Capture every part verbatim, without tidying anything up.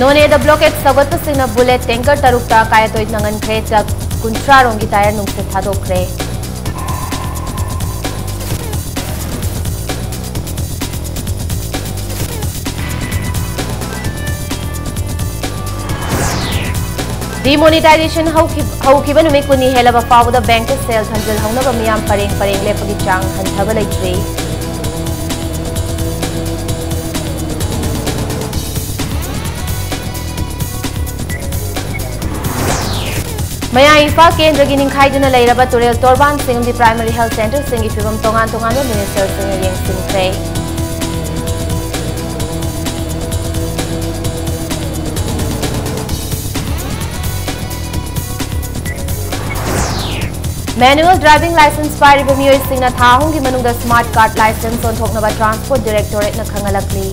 ꯅꯣꯅꯦꯗ blockade ꯁꯧꯒꯠꯄꯁꯤꯡꯅ bullet tanker ꯇꯔꯨꯛꯇ ꯑꯀꯥꯏ ꯑꯇꯣꯏ ꯅꯪꯍꯟꯈ꯭ꯔꯦ꯫ ꯇ꯭ꯔꯛ ꯀꯨꯟꯊ꯭ꯔꯥ ꯔꯣꯝꯒꯤ ꯇꯥꯌꯔ ꯅꯨꯡꯁꯤꯠ ꯊꯥꯗꯣꯛꯈ꯭ꯔꯦ꯫ Demonetization ꯍꯧꯈꯤ-, ꯍꯧꯈꯤꯕ ꯅꯨꯃꯤꯠ ꯀꯨꯟꯅꯤ ꯍꯦꯜꯂꯕ ꯐꯥꯎꯕꯗ ꯕꯦꯡꯛꯇ ꯁꯦꯜ ꯊꯝꯖꯤꯜꯍꯧꯅꯕ ꯃꯤꯌꯥꯝ ꯄꯔꯦꯡ ꯄꯔꯦꯡ ꯂꯦꯞꯄꯒꯤ ꯆꯥꯡ ꯍꯟꯊꯕ ꯂꯩꯇ꯭ꯔꯤ꯫ ꯃꯌꯥꯏ ꯏꯝꯐꯥꯜ ꯀꯦꯟꯗ꯭ꯔꯒꯤ ꯅꯤꯡꯈꯥꯏꯗꯨꯅ ꯂꯩꯔꯕ ꯇꯨꯔꯦꯜ ꯇꯣꯔꯕꯥꯟꯁꯤꯡ ꯑꯃꯗꯤ primary health centreꯁꯤꯡꯒꯤ ꯐꯤꯚꯝ ꯇꯣꯉꯥꯟ ꯇꯣꯉꯥꯟꯕ ministerꯁꯤꯡꯅ ꯌꯦꯡꯁꯤꯟꯈ꯭ꯔꯦ꯫ Manual driving licence ꯄꯥꯏꯔꯤꯕ ꯃꯤꯑꯣꯏꯁꯤꯡꯅ ꯊꯥ ꯑꯍꯨꯝꯒꯤ ꯃꯅꯨꯡꯗ smart card licence ꯑꯣꯟꯊꯣꯛꯅꯕ Transport Directorateꯅ ꯈꯪꯍꯜꯂꯛꯂꯤ꯫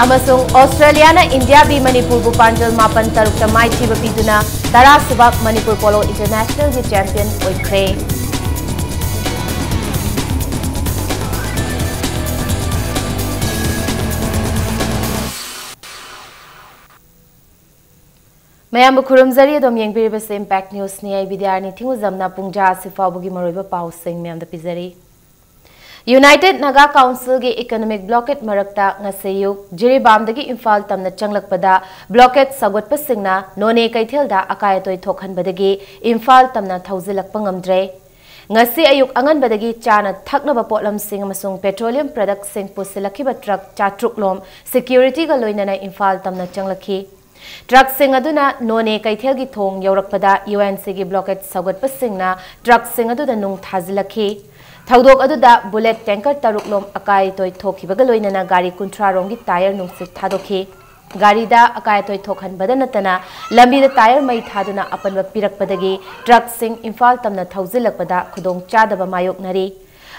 ꯑꯃꯁꯨꯡ ꯑꯣꯁꯇ꯭ꯔꯦꯂꯤꯌꯥꯅ ꯏꯟꯗꯤꯌꯥ ꯕꯤ ꯃꯅꯤꯄꯨꯔꯕꯨ ꯄꯥꯟꯖꯜ ꯃꯥꯄꯟ ꯇꯔꯨꯛꯇ ꯃꯥꯏꯊꯤꯕ ꯄꯤꯗꯨꯅ ꯇꯔꯥ ꯁꯨꯕ ꯃꯅꯤꯄꯨꯔ ꯄꯣꯂꯣ ꯏꯟꯇꯔꯅꯦꯁꯅꯦꯜꯒꯤ ꯆꯦꯝꯄꯤꯌꯟ ꯑꯣꯏꯈ꯭ꯔꯦ꯫ ꯃꯌꯥꯝꯕꯨ ꯈꯨꯔꯨꯝꯖꯔꯤ꯫ ꯑꯗꯣꯝ ꯌꯦꯡꯕꯤꯔꯤꯕꯁꯤ Impact Newsꯅꯤ꯫ ꯑꯩ ꯕꯤꯗ꯭ꯌꯥꯔꯥꯅꯤ ꯊꯤꯡꯉꯨꯖꯝꯅ ꯄꯨꯡꯖꯥ ꯑꯁꯤ ꯐꯥꯎꯕꯒꯤ ꯃꯔꯨꯑꯣꯏꯕ ꯄꯥꯎꯁꯤꯡ ꯃꯌꯥꯝꯗ ꯄꯤꯖꯔꯤ꯫ United Naga Councilꯒꯤ economic blockade ꯃꯔꯛꯇ ꯉꯁꯤ ꯑꯌꯨꯛ ꯖꯤꯔꯤꯕꯥꯝꯗꯒꯤ ꯏꯝꯐꯥꯜ ꯇꯝꯅ ꯆꯪꯂꯛꯄꯗ blockade ꯁꯧꯒꯠꯄꯁꯤꯡꯅ ꯅꯣꯅꯦ ꯀꯩꯊꯦꯜꯗ ꯑꯀꯥꯏ ꯑꯇꯣꯏ ꯊꯣꯛꯍꯟꯕꯗꯒꯤ ꯏꯝꯐꯥꯜ ꯇꯝꯅ ꯊꯧꯖꯤꯜꯂꯛꯄ ꯉꯝꯗ꯭ꯔꯦ꯫ ꯉꯁꯤ ꯑꯌꯨꯛ ꯑꯉꯟꯕꯗꯒꯤ ꯆꯥꯅ ꯊꯛꯅꯕ ꯄꯣꯠꯂꯝꯁꯤꯡ ꯑꯃꯁꯨꯡ petroleum productꯁꯤꯡ ꯄꯨꯁꯤꯜꯂꯛꯈꯤꯕ ꯇ꯭ꯔꯛ ꯆꯥꯇ꯭ꯔꯨꯛ ꯂꯣꯝ securityꯒ ꯂꯣꯏꯅꯅ ꯏꯝꯐꯥꯜ ꯇꯝꯅ ꯆꯪꯂꯛꯈꯤ꯫ ꯇ꯭ꯔꯛꯁꯤꯡ ꯑꯗꯨꯅ ꯅꯣꯅꯦ ꯀꯩꯊꯦꯜꯒꯤ ꯊꯣꯡ ꯌꯧꯔꯛꯄꯗ UNCꯒꯤ blockade ꯁꯧꯒꯠꯄꯁꯤꯡꯅ ꯇ꯭ꯔꯛꯁꯤꯡ ꯑꯗꯨꯗ ꯅꯨꯡ ꯊꯥꯖꯤꯜꯂꯛꯈꯤ꯫ ꯊꯧꯗꯣꯛ ꯑꯗꯨꯗ bullet tanker ꯇꯔꯨꯛ ꯂꯣꯝ ꯑꯀꯥꯏ ꯑꯇꯣꯏ ꯊꯣꯛꯈꯤꯕꯒ ꯂꯣꯏꯅꯅ ꯒꯥꯔꯤ ꯀꯨꯟꯊ꯭ꯔꯥ ꯔꯣꯝꯒꯤ ꯇꯥꯌꯔ ꯅꯨꯡꯁꯤꯠ ꯊꯥꯗꯣꯛꯈꯤ꯫ ꯒꯥꯔꯤꯗ ꯑꯀꯥꯏ ꯑꯇꯣꯏ ꯊꯣꯛꯍꯟꯕꯗ ꯅꯠꯇꯅ ꯂꯝꯕꯤꯗ ꯇꯥꯌꯔ ꯃꯩ ꯊꯥꯗꯨꯅ ꯑꯄꯟꯕ ꯄꯤꯔꯛꯄꯗꯒꯤ ꯇ꯭ꯔꯛꯁꯤꯡ ꯏꯝꯐꯥꯜ ꯇꯝꯅ ꯊꯧꯖꯤꯜꯂꯛꯄꯗ ꯈꯨꯗꯣꯡꯆꯥꯗꯕ ꯃꯥꯌꯣꯛꯅꯔꯤ꯫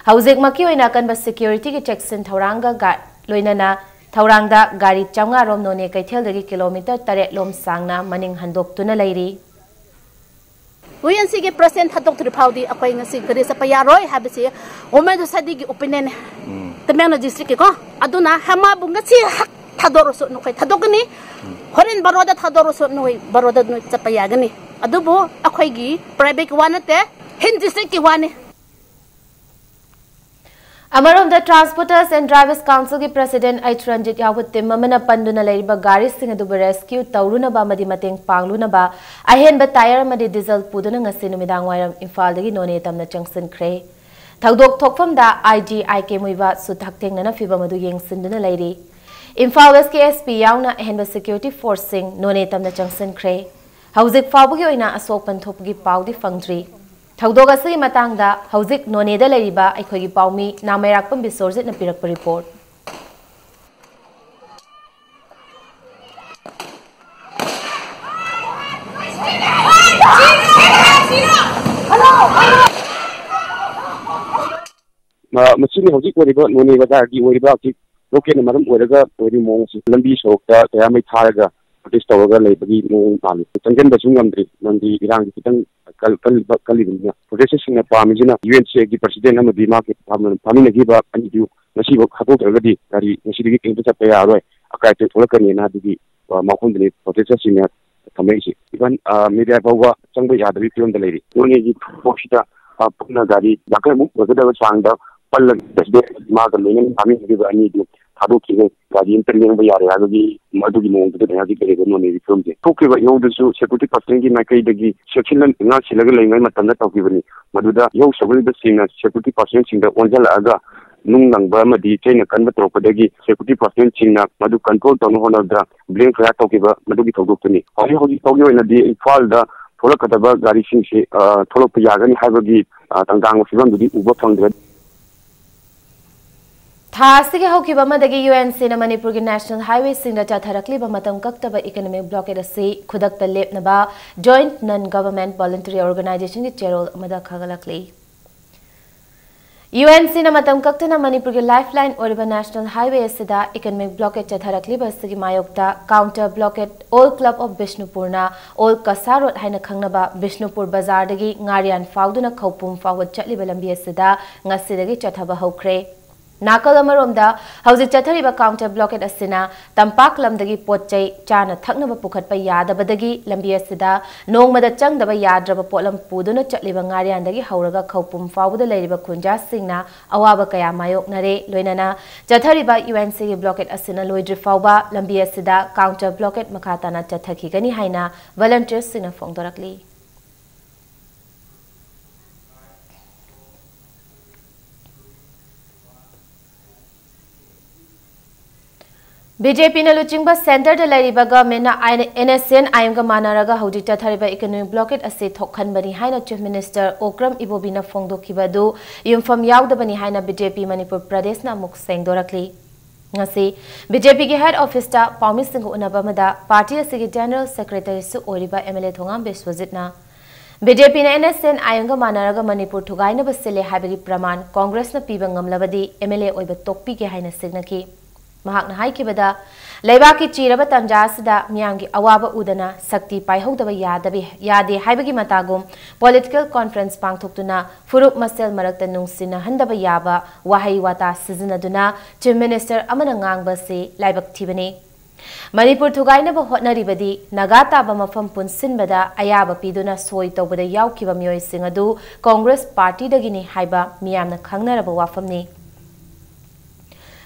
ꯍꯧꯖꯤꯛꯃꯛꯀꯤ ꯑꯣꯏꯅ ꯑꯀꯟꯕ securityꯒꯤ ꯆꯦꯛꯁꯤꯟ ꯊꯧꯔꯥꯡꯒ ꯒꯥ-, ꯂꯣꯏꯅꯅ ꯊꯧꯔꯥꯡꯗ ꯒꯥꯔꯤ ꯆꯥꯝꯃꯉꯥ ꯔꯣꯝ ꯅꯣꯅꯦ ꯀꯩꯊꯦꯜꯗꯒꯤ kilometre ꯇꯔꯦꯠ ꯂꯣꯝ ꯁꯥꯡꯅ ꯃꯅꯤꯡ ꯍꯟꯗꯣꯛꯇꯨꯅ ꯂꯩꯔꯤ꯫ ꯌꯨ ꯑꯦꯟ ꯁꯤꯒꯤ ꯄ꯭ꯔꯁꯤꯗꯦꯟ ꯊꯥꯗꯣꯛꯇ꯭ꯔꯤ ꯐꯥꯎꯗꯤ ꯑꯩꯈꯣꯏ ꯉꯁꯤ ꯒꯥꯔꯤ ꯆꯠꯄ ꯌꯥꯔꯣꯏ ꯍꯥꯏꯕꯁꯤ ꯋꯨꯃꯦꯟ ꯁꯣꯁꯥꯏꯇꯤꯒꯤ ꯑꯣꯄꯤꯅꯤꯌꯟꯅꯦ, ꯇꯃꯦꯡꯂꯣꯡ ꯗꯤꯁꯇ꯭ꯔꯤꯛꯀꯤꯀꯣ꯫ ꯑꯗꯨꯅ ꯍꯦꯃꯥꯕꯨ ꯉꯁꯤ ꯍꯛ ꯊꯥꯗꯣꯛꯔꯁꯨ ꯅꯈꯣꯏ ꯊꯥꯗꯣꯛꯀꯅꯤ, ꯍꯣꯔꯦꯟ ꯕꯥꯔꯣꯗ ꯊꯥꯗꯣꯛꯔꯁꯨ ꯅꯈꯣꯏ ꯕꯥꯔꯣꯗ ꯅꯣꯏ ꯆꯠꯄ ꯌꯥꯒꯅꯤ꯫ ꯑꯗꯨꯕꯨ ꯑꯩꯈꯣꯏꯒꯤ ꯄ꯭ꯔꯥꯏꯚꯦꯠꯀꯤ ꯋꯥ ꯅꯠꯇꯦ, ꯍꯤꯜ ꯗꯤꯁꯇ꯭ꯔꯤꯛꯀꯤ ꯋꯥꯅꯤ꯫ ꯑꯃꯔꯣꯝꯗ, Transporters and Drivers Councilꯒꯤ President H Ranjit ꯌꯥꯎꯕ team ꯑꯃꯅ ꯄꯟꯗꯨꯅ ꯂꯩꯔꯤꯕ ꯒꯥꯔꯤꯁꯤꯡ ꯑꯗꯨꯕꯨ rescue ꯇꯧꯔꯨꯅꯕ ꯑꯃꯗꯤ ꯃꯇꯦꯡ ꯄꯥꯡꯂꯨꯅꯕ ꯑꯍꯦꯟꯕ tyre ꯑꯃꯗꯤ diesel ꯄꯨꯗꯨꯅ ꯉꯁꯤ ꯅꯨꯃꯤꯗꯥꯡ ꯋꯥꯏꯔꯝ ꯏꯝꯐꯥꯜꯗꯒꯤ ꯅꯣꯅꯦ ꯇꯝꯅ ꯆꯪꯁꯤꯟꯈ꯭ꯔꯦ꯫ ꯊꯧꯗꯣꯛ ꯊꯣꯛꯐꯝꯗ I G I K ꯃꯨꯏꯕꯥꯁꯁꯨ ꯍꯛꯊꯦꯡꯅꯅ ꯐꯤꯚꯝ ꯑꯗꯨ ꯌꯦꯡꯁꯤꯟꯗꯨꯅ ꯂꯩꯔꯤ꯫ ꯏꯝꯐꯥꯜ Westꯀꯤ S P ꯌꯥꯎꯅ ꯑꯍꯦꯟꯕ security forceꯁꯤꯡ ꯅꯣꯅꯦ ꯇꯝꯅ ꯆꯪꯁꯤꯟꯈ꯭ꯔꯦ꯫ ꯍꯧꯖꯤꯛ ꯐꯥꯎꯕꯒꯤ ꯑꯣꯏꯅ ꯑꯁꯣꯛ ꯑꯄꯟ ꯊꯣꯛꯄꯒꯤ ꯄꯥꯎꯗꯤ ꯐꯪꯗ꯭ꯔꯤ꯫ ꯊꯧꯗꯣꯛ ꯑꯁꯤꯒꯤ ꯃꯇꯥꯡꯗ ꯍꯧꯖꯤꯛ ꯅꯣꯅꯦꯗ ꯂꯩꯔꯤꯕ ꯑꯩꯈꯣꯏꯒꯤ ꯄꯥꯎꯃꯤ ꯅꯥꯃꯩꯔꯥꯛꯄꯝ ꯕꯤꯁ꯭ꯋꯔꯖꯤꯠꯅ ꯄꯤꯔꯛꯄ report꯫ ꯃ-, ꯃꯁꯤꯅꯤ ꯍꯧꯖꯤꯛ ꯑꯣꯏꯔꯤꯕ ꯅꯣꯅꯦ ꯕꯖꯥꯔꯒꯤ ꯑꯣꯏꯔꯤꯕ ꯍꯧꯖꯤꯛ lockdownꯅ ꯃꯔꯝ ꯑꯣꯏꯔꯒ ꯑꯣꯏꯔꯤꯕ ꯃꯑꯣꯡ ꯑꯁꯤ꯫ ꯂꯝꯕꯤ ꯁꯣꯔꯣꯛꯇ ꯀꯌꯥ ꯃꯩ ꯊꯥꯔꯒ protest ꯇꯧꯔꯒ ꯂꯩꯕꯒꯤ ꯃꯑꯣꯡ ꯃꯥꯜꯂꯤ꯫ ꯆꯪꯁꯤꯟꯕꯁꯨ ꯉꯝꯗ꯭ꯔꯤ, ꯃꯔꯝꯗꯤ ꯏꯔꯥꯡꯁꯤ ꯈꯤꯇꯪ ꯀꯜ-, ꯀꯜꯂꯤꯕ, ꯀꯜꯂꯤꯕꯅꯤꯅ꯫ Protestꯁꯤꯡꯅ ꯄꯥꯝꯃꯤꯁꯤꯅ ꯌꯨ ꯑꯦꯟ ꯁꯤ ꯑꯥꯏꯒꯤ president ꯑꯃꯗꯤ ꯃꯥꯒꯤ ꯐꯥꯃ-, ꯐꯥꯃꯤꯟꯅꯈꯤꯕ ꯑꯅꯤꯗꯨ ꯉꯁꯤꯐꯥꯎ ꯍꯥꯠꯇꯣꯛꯇ꯭ꯔꯒꯗꯤ ꯒꯥꯔꯤ ꯉꯁꯤꯗꯒꯤ ꯀꯔꯤꯝꯇ ꯆꯠꯄ ꯌꯥꯔꯔꯣꯏ, ꯑꯀꯥꯏ ꯑꯇꯣꯏ ꯊꯣꯛꯂꯛꯀꯅꯤꯅ ꯑꯗꯨꯒꯤ, ꯑ, ꯃꯐꯝꯗꯨꯅꯤ protestꯁꯤꯡꯅ ꯊꯝꯃꯛꯏꯁꯦ꯫ Even, ꯑ, media ꯐꯥꯎꯕ ꯆꯪꯕ ꯌꯥꯗꯕꯒꯤ ꯐꯤꯕꯝꯗ ꯂꯩꯔꯤ꯫ ꯅꯣꯅꯦꯒꯤ ꯊꯧꯗꯣꯛꯁꯤꯗ, ꯑ, ꯄꯨꯟꯅ ꯒꯥꯔꯤ ꯌꯥꯡꯈꯩꯃꯨꯛ ꯑꯣꯏꯒꯗꯕ ꯆꯥꯡꯗ ꯄꯜꯂꯒ president ꯃꯥꯒ ꯂꯣꯏꯅꯅ ꯐꯥꯃꯤꯟꯅꯈꯤꯕ ꯑꯅꯤꯗꯨ ꯊꯥꯗꯣꯛꯈꯤꯕ, ꯒꯥꯔꯤ ꯑꯝꯇ ꯂꯦꯡꯕ ꯌꯥꯔꯦ ꯍꯥꯏꯕꯒꯤ ꯑꯗꯨꯒꯤ ꯃꯑꯣꯡꯗꯨꯗ ꯍꯧꯖꯤꯛ ꯂꯩꯔꯤꯕ ꯅꯣꯅꯦꯒꯤ ꯐꯤꯕꯝꯁꯦ꯫ ꯊꯣꯛꯈꯤꯕ ꯏꯍꯧꯗꯨꯁꯨ security personnelꯒꯤ ꯃꯥꯏꯀꯩꯗꯒꯤ ꯆꯦꯛꯁꯤꯟꯅ ꯉꯥꯛ ꯁꯦꯜꯂꯒ ꯂꯩꯔꯤꯉꯩ ꯃꯇꯝꯗ ꯇꯧꯈꯤꯕꯅꯤ꯫ ꯃꯗꯨꯗ ꯏꯍꯧ ꯁꯣꯛꯂꯤꯕꯁꯤꯡꯅ security personnelꯁꯤꯡꯗ ꯑꯣꯟꯁꯤꯜꯂꯛꯑꯒ ꯅꯨꯡ ꯂꯪꯕ ꯑꯃꯗꯤ ꯆꯩꯅ ꯀꯟꯕ ꯇꯧꯔꯛꯄꯗꯒꯤ security personnelꯁꯤꯡꯅ ꯃꯗꯨ control ꯇꯧꯅꯕ ꯍꯣꯠꯅꯕꯗ blank fire ꯇꯧꯈꯤꯕ ꯃꯗꯨꯒꯤ ꯊꯧꯗꯣꯛꯇꯨꯅꯤ꯫ ꯍꯧꯖꯤꯛ ꯍꯧꯖꯤꯛ ꯐꯥꯎꯒꯤ ꯑꯣꯏꯅꯗꯤ ꯏꯝꯐꯥꯜꯗ ꯊꯣꯛꯂꯛꯀꯗꯕ ꯒꯥꯔꯤꯁꯤꯡꯁꯤ, ꯑ, ꯊꯣꯛꯂꯛꯄ ꯌꯥꯒꯅꯤ ꯍꯥꯏꯕꯒꯤ, ꯑ, ꯇꯥꯡꯗꯥꯡꯕ ꯐꯤꯕꯝꯗꯨꯗꯤ ꯎꯕ ꯐꯪꯗ꯭ꯔꯦ꯫ ꯊꯥ ꯑꯁꯤꯒꯤ ꯍꯧꯈꯤꯕ ꯑꯃꯗꯒꯤ ꯌꯨ ꯑꯦꯟ ꯁꯤꯅ ꯃꯅꯤꯄꯨꯔꯒꯤ national highwayꯁꯤꯡꯗ ꯆꯠꯊꯔꯛꯂꯤꯕ ꯃꯇꯝ ꯀꯛꯇꯕ economic blockade ꯑꯁꯤ ꯈꯨꯗꯛꯇ ꯂꯦꯞꯅꯕ Joint Non Government Voluntary Organisationꯒꯤ ꯆꯦꯔꯣꯜ ꯑꯃꯗ ꯈꯪꯍꯜꯂꯛꯂꯤ꯫ UNCꯅ ꯃꯇꯝ ꯀꯛꯇꯅ ꯃꯅꯤꯄꯨꯔꯒꯤ lifeline ꯑꯣꯏꯔꯤꯕ National Highway ꯑꯁꯤꯗ economic blockade ꯆꯠꯊꯔꯛꯂꯤꯕ ꯑꯁꯤꯒꯤ ꯃꯥꯌꯣꯛꯇ Counter Blockade All Club of Bishnupurꯅ All Kasa Road ꯍꯥꯏꯅ ꯈꯪꯅꯕ ꯕꯤꯁꯅꯨꯄꯨꯔ ꯕꯖꯥꯔꯗꯒꯤ ꯉꯥꯔꯤꯌꯥꯟ ꯐꯥꯎꯗꯨꯅ ꯈꯧꯄꯨꯝ ꯐꯥꯎꯕ ꯆꯠꯂꯤꯕ ꯂꯝꯕꯤ ꯑꯁꯤꯗ ꯉꯁꯤꯗꯒꯤ ꯆꯠꯊꯕ ꯍꯧꯈ꯭ꯔꯦ꯫ ꯅꯥꯀꯜ ꯑꯃꯔꯣꯝꯗ, ꯍꯧꯖꯤꯛ ꯆꯠꯊꯔꯤꯕ counter blockade ꯑꯁꯤꯅ ꯇꯝꯄꯥꯛ ꯂꯝꯗꯒꯤ ꯄꯣꯠ ꯆꯩ ꯆꯥꯅ ꯊꯛꯅꯕ ꯄꯨꯈꯠꯄ ꯌꯥꯗꯕꯗꯒꯤ ꯂꯝꯕꯤ ꯑꯁꯤꯗ ꯅꯣꯡꯃꯗ ꯆꯪꯗꯕ ꯌꯥꯗ꯭ꯔꯕ ꯄꯣꯠꯂꯝ ꯄꯨꯗꯨꯅ ꯆꯠꯂꯤꯕ ꯉꯥꯔꯤꯌꯥꯟꯗꯒꯤ ꯍꯧꯔꯒ ꯈꯧꯄꯨꯝ ꯐꯥꯎꯕꯗ ꯂꯩꯔꯤꯕ ꯈꯨꯟꯖꯥꯁꯤꯡꯅ ꯑꯋꯥꯕ ꯀꯌꯥ ꯃꯥꯌꯣꯛꯅꯔꯦ꯫ ꯂꯣꯏꯅꯅ ꯆꯠꯊꯔꯤꯕ UNCꯒꯤ blockade ꯑꯁꯤꯅ ꯂꯣꯏꯗ꯭ꯔꯤ ꯐꯥꯎꯕ ꯂꯝꯕꯤ ꯑꯁꯤꯗ counter blockade ꯃꯈꯥ ꯇꯥꯅ ꯆꯠꯊꯈꯤꯒꯅꯤ ꯍꯥꯏꯅ volunteersꯁꯤꯡꯅ ꯐꯣꯡꯗꯣꯔꯛꯂꯤ꯫ BJPꯅ ꯂꯨꯆꯤꯡꯕ centreꯗ ꯂꯩꯔꯤꯕ governmentꯅ NSCN-IMꯒ ꯃꯥꯟꯅꯔꯒ ꯍꯧꯖꯤꯛ ꯆꯠꯊꯔꯤꯕ economic blockade ꯑꯁꯤ ꯊꯣꯛꯍꯟꯕꯅꯤ ꯍꯥꯏꯅ Chief Minister ꯑꯣꯀ꯭ꯔꯝ ꯏꯕꯣꯕꯤꯅ ꯐꯣꯡꯗꯣꯛꯈꯤꯕ ꯑꯗꯨ ꯌꯨꯝꯐꯝ ꯌꯥꯎꯗꯕꯅꯤ ꯍꯥꯏꯅ BJP ꯃꯅꯤꯄꯨꯔ ꯄ꯭ꯔꯗꯦꯁꯅ ꯑꯃꯨꯛ ꯁꯦꯡꯗꯣꯔꯛꯂꯤ꯫ ꯉꯁꯤ BJPꯒꯤ head officeꯇ ꯄꯥꯎꯃꯤꯁꯤꯡꯒ ꯎꯅꯕ ꯑꯃꯗ party ꯑꯁꯤꯒꯤ general secretaryꯁꯨ ꯑꯣꯏꯔꯤꯕ MLA ꯊꯣꯉꯥꯝ ꯕꯤꯁ꯭ꯋꯖꯤꯠꯅ BJPꯅ NSCN-IMꯒ ꯃꯥꯟꯅꯔꯒ ꯃꯅꯤꯄꯨꯔ ꯊꯨꯒꯥꯏꯅꯕ ꯁꯤꯜꯂꯦ ꯍꯥꯏꯕꯒꯤ ꯄ꯭ꯔꯃꯥꯟ ꯀꯣꯡꯒ꯭ꯔꯦꯁꯅ ꯄꯤꯕ ꯉꯝꯂꯕꯗꯤ MLA ꯑꯣꯏꯕ ꯇꯣꯛꯄꯤꯒꯦ ꯍꯥꯏꯅ ꯁꯤꯡꯅꯈꯤ꯫ ꯃꯍꯥꯛꯅ ꯍꯥꯏꯈꯤꯕꯗ, ꯂꯩꯕꯥꯛꯀꯤ ꯆꯤꯔꯕ ꯇꯥꯟꯖꯥ ꯑꯁꯤꯗ ꯃꯤꯌꯥꯝꯒꯤ ꯑꯋꯥꯕ ꯎꯗꯅ ꯁꯛꯇꯤ ꯄꯥꯏꯍꯧꯗꯕ ꯌꯥꯗꯕ, ꯌꯥꯗꯦ ꯍꯥꯏꯕꯒꯤ ꯃꯇꯥꯒꯨꯝ political conference ꯄꯥꯡꯊꯣꯛꯇꯨꯅ ꯐꯨꯔꯨꯞ ꯃꯁꯦꯜ ꯃꯔꯛꯇ ꯅꯨꯡꯁꯤꯅꯍꯟꯗꯕ ꯌꯥꯕ ꯋꯥꯍꯩ ꯋꯥꯇꯥ ꯁꯤꯖꯤꯟꯅꯗꯨꯅ Chief Minister ꯑꯃꯅ ꯉꯥꯡꯕ ꯑꯁꯤ ꯂꯥꯏꯕꯛ ꯊꯤꯕꯅꯤ꯫ ꯃꯅꯤꯄꯨꯔ ꯊꯨꯒꯥꯏꯅꯕ ꯍꯣꯠꯅꯔꯤꯕꯗꯤ ꯅꯥꯒꯥ ꯇꯥꯕ ꯃꯐꯝ ꯄꯨꯟꯁꯤꯟꯕꯗ ꯑꯌꯥꯕ ꯄꯤꯗꯨꯅ ꯁꯣꯏ ꯇꯧꯕꯗ ꯌꯥꯎꯈꯤꯕ ꯃꯤꯑꯣꯏꯁꯤꯡ ꯑꯗꯨ ꯀꯣꯡꯒ꯭ꯔꯦꯁ ꯄꯥꯔꯇꯤꯗꯒꯤꯅꯤ ꯍꯥꯏꯕ ꯃꯤꯌꯥꯝꯅ ꯈꯪꯅꯔꯕ ꯋꯥꯐꯝꯅꯤ꯫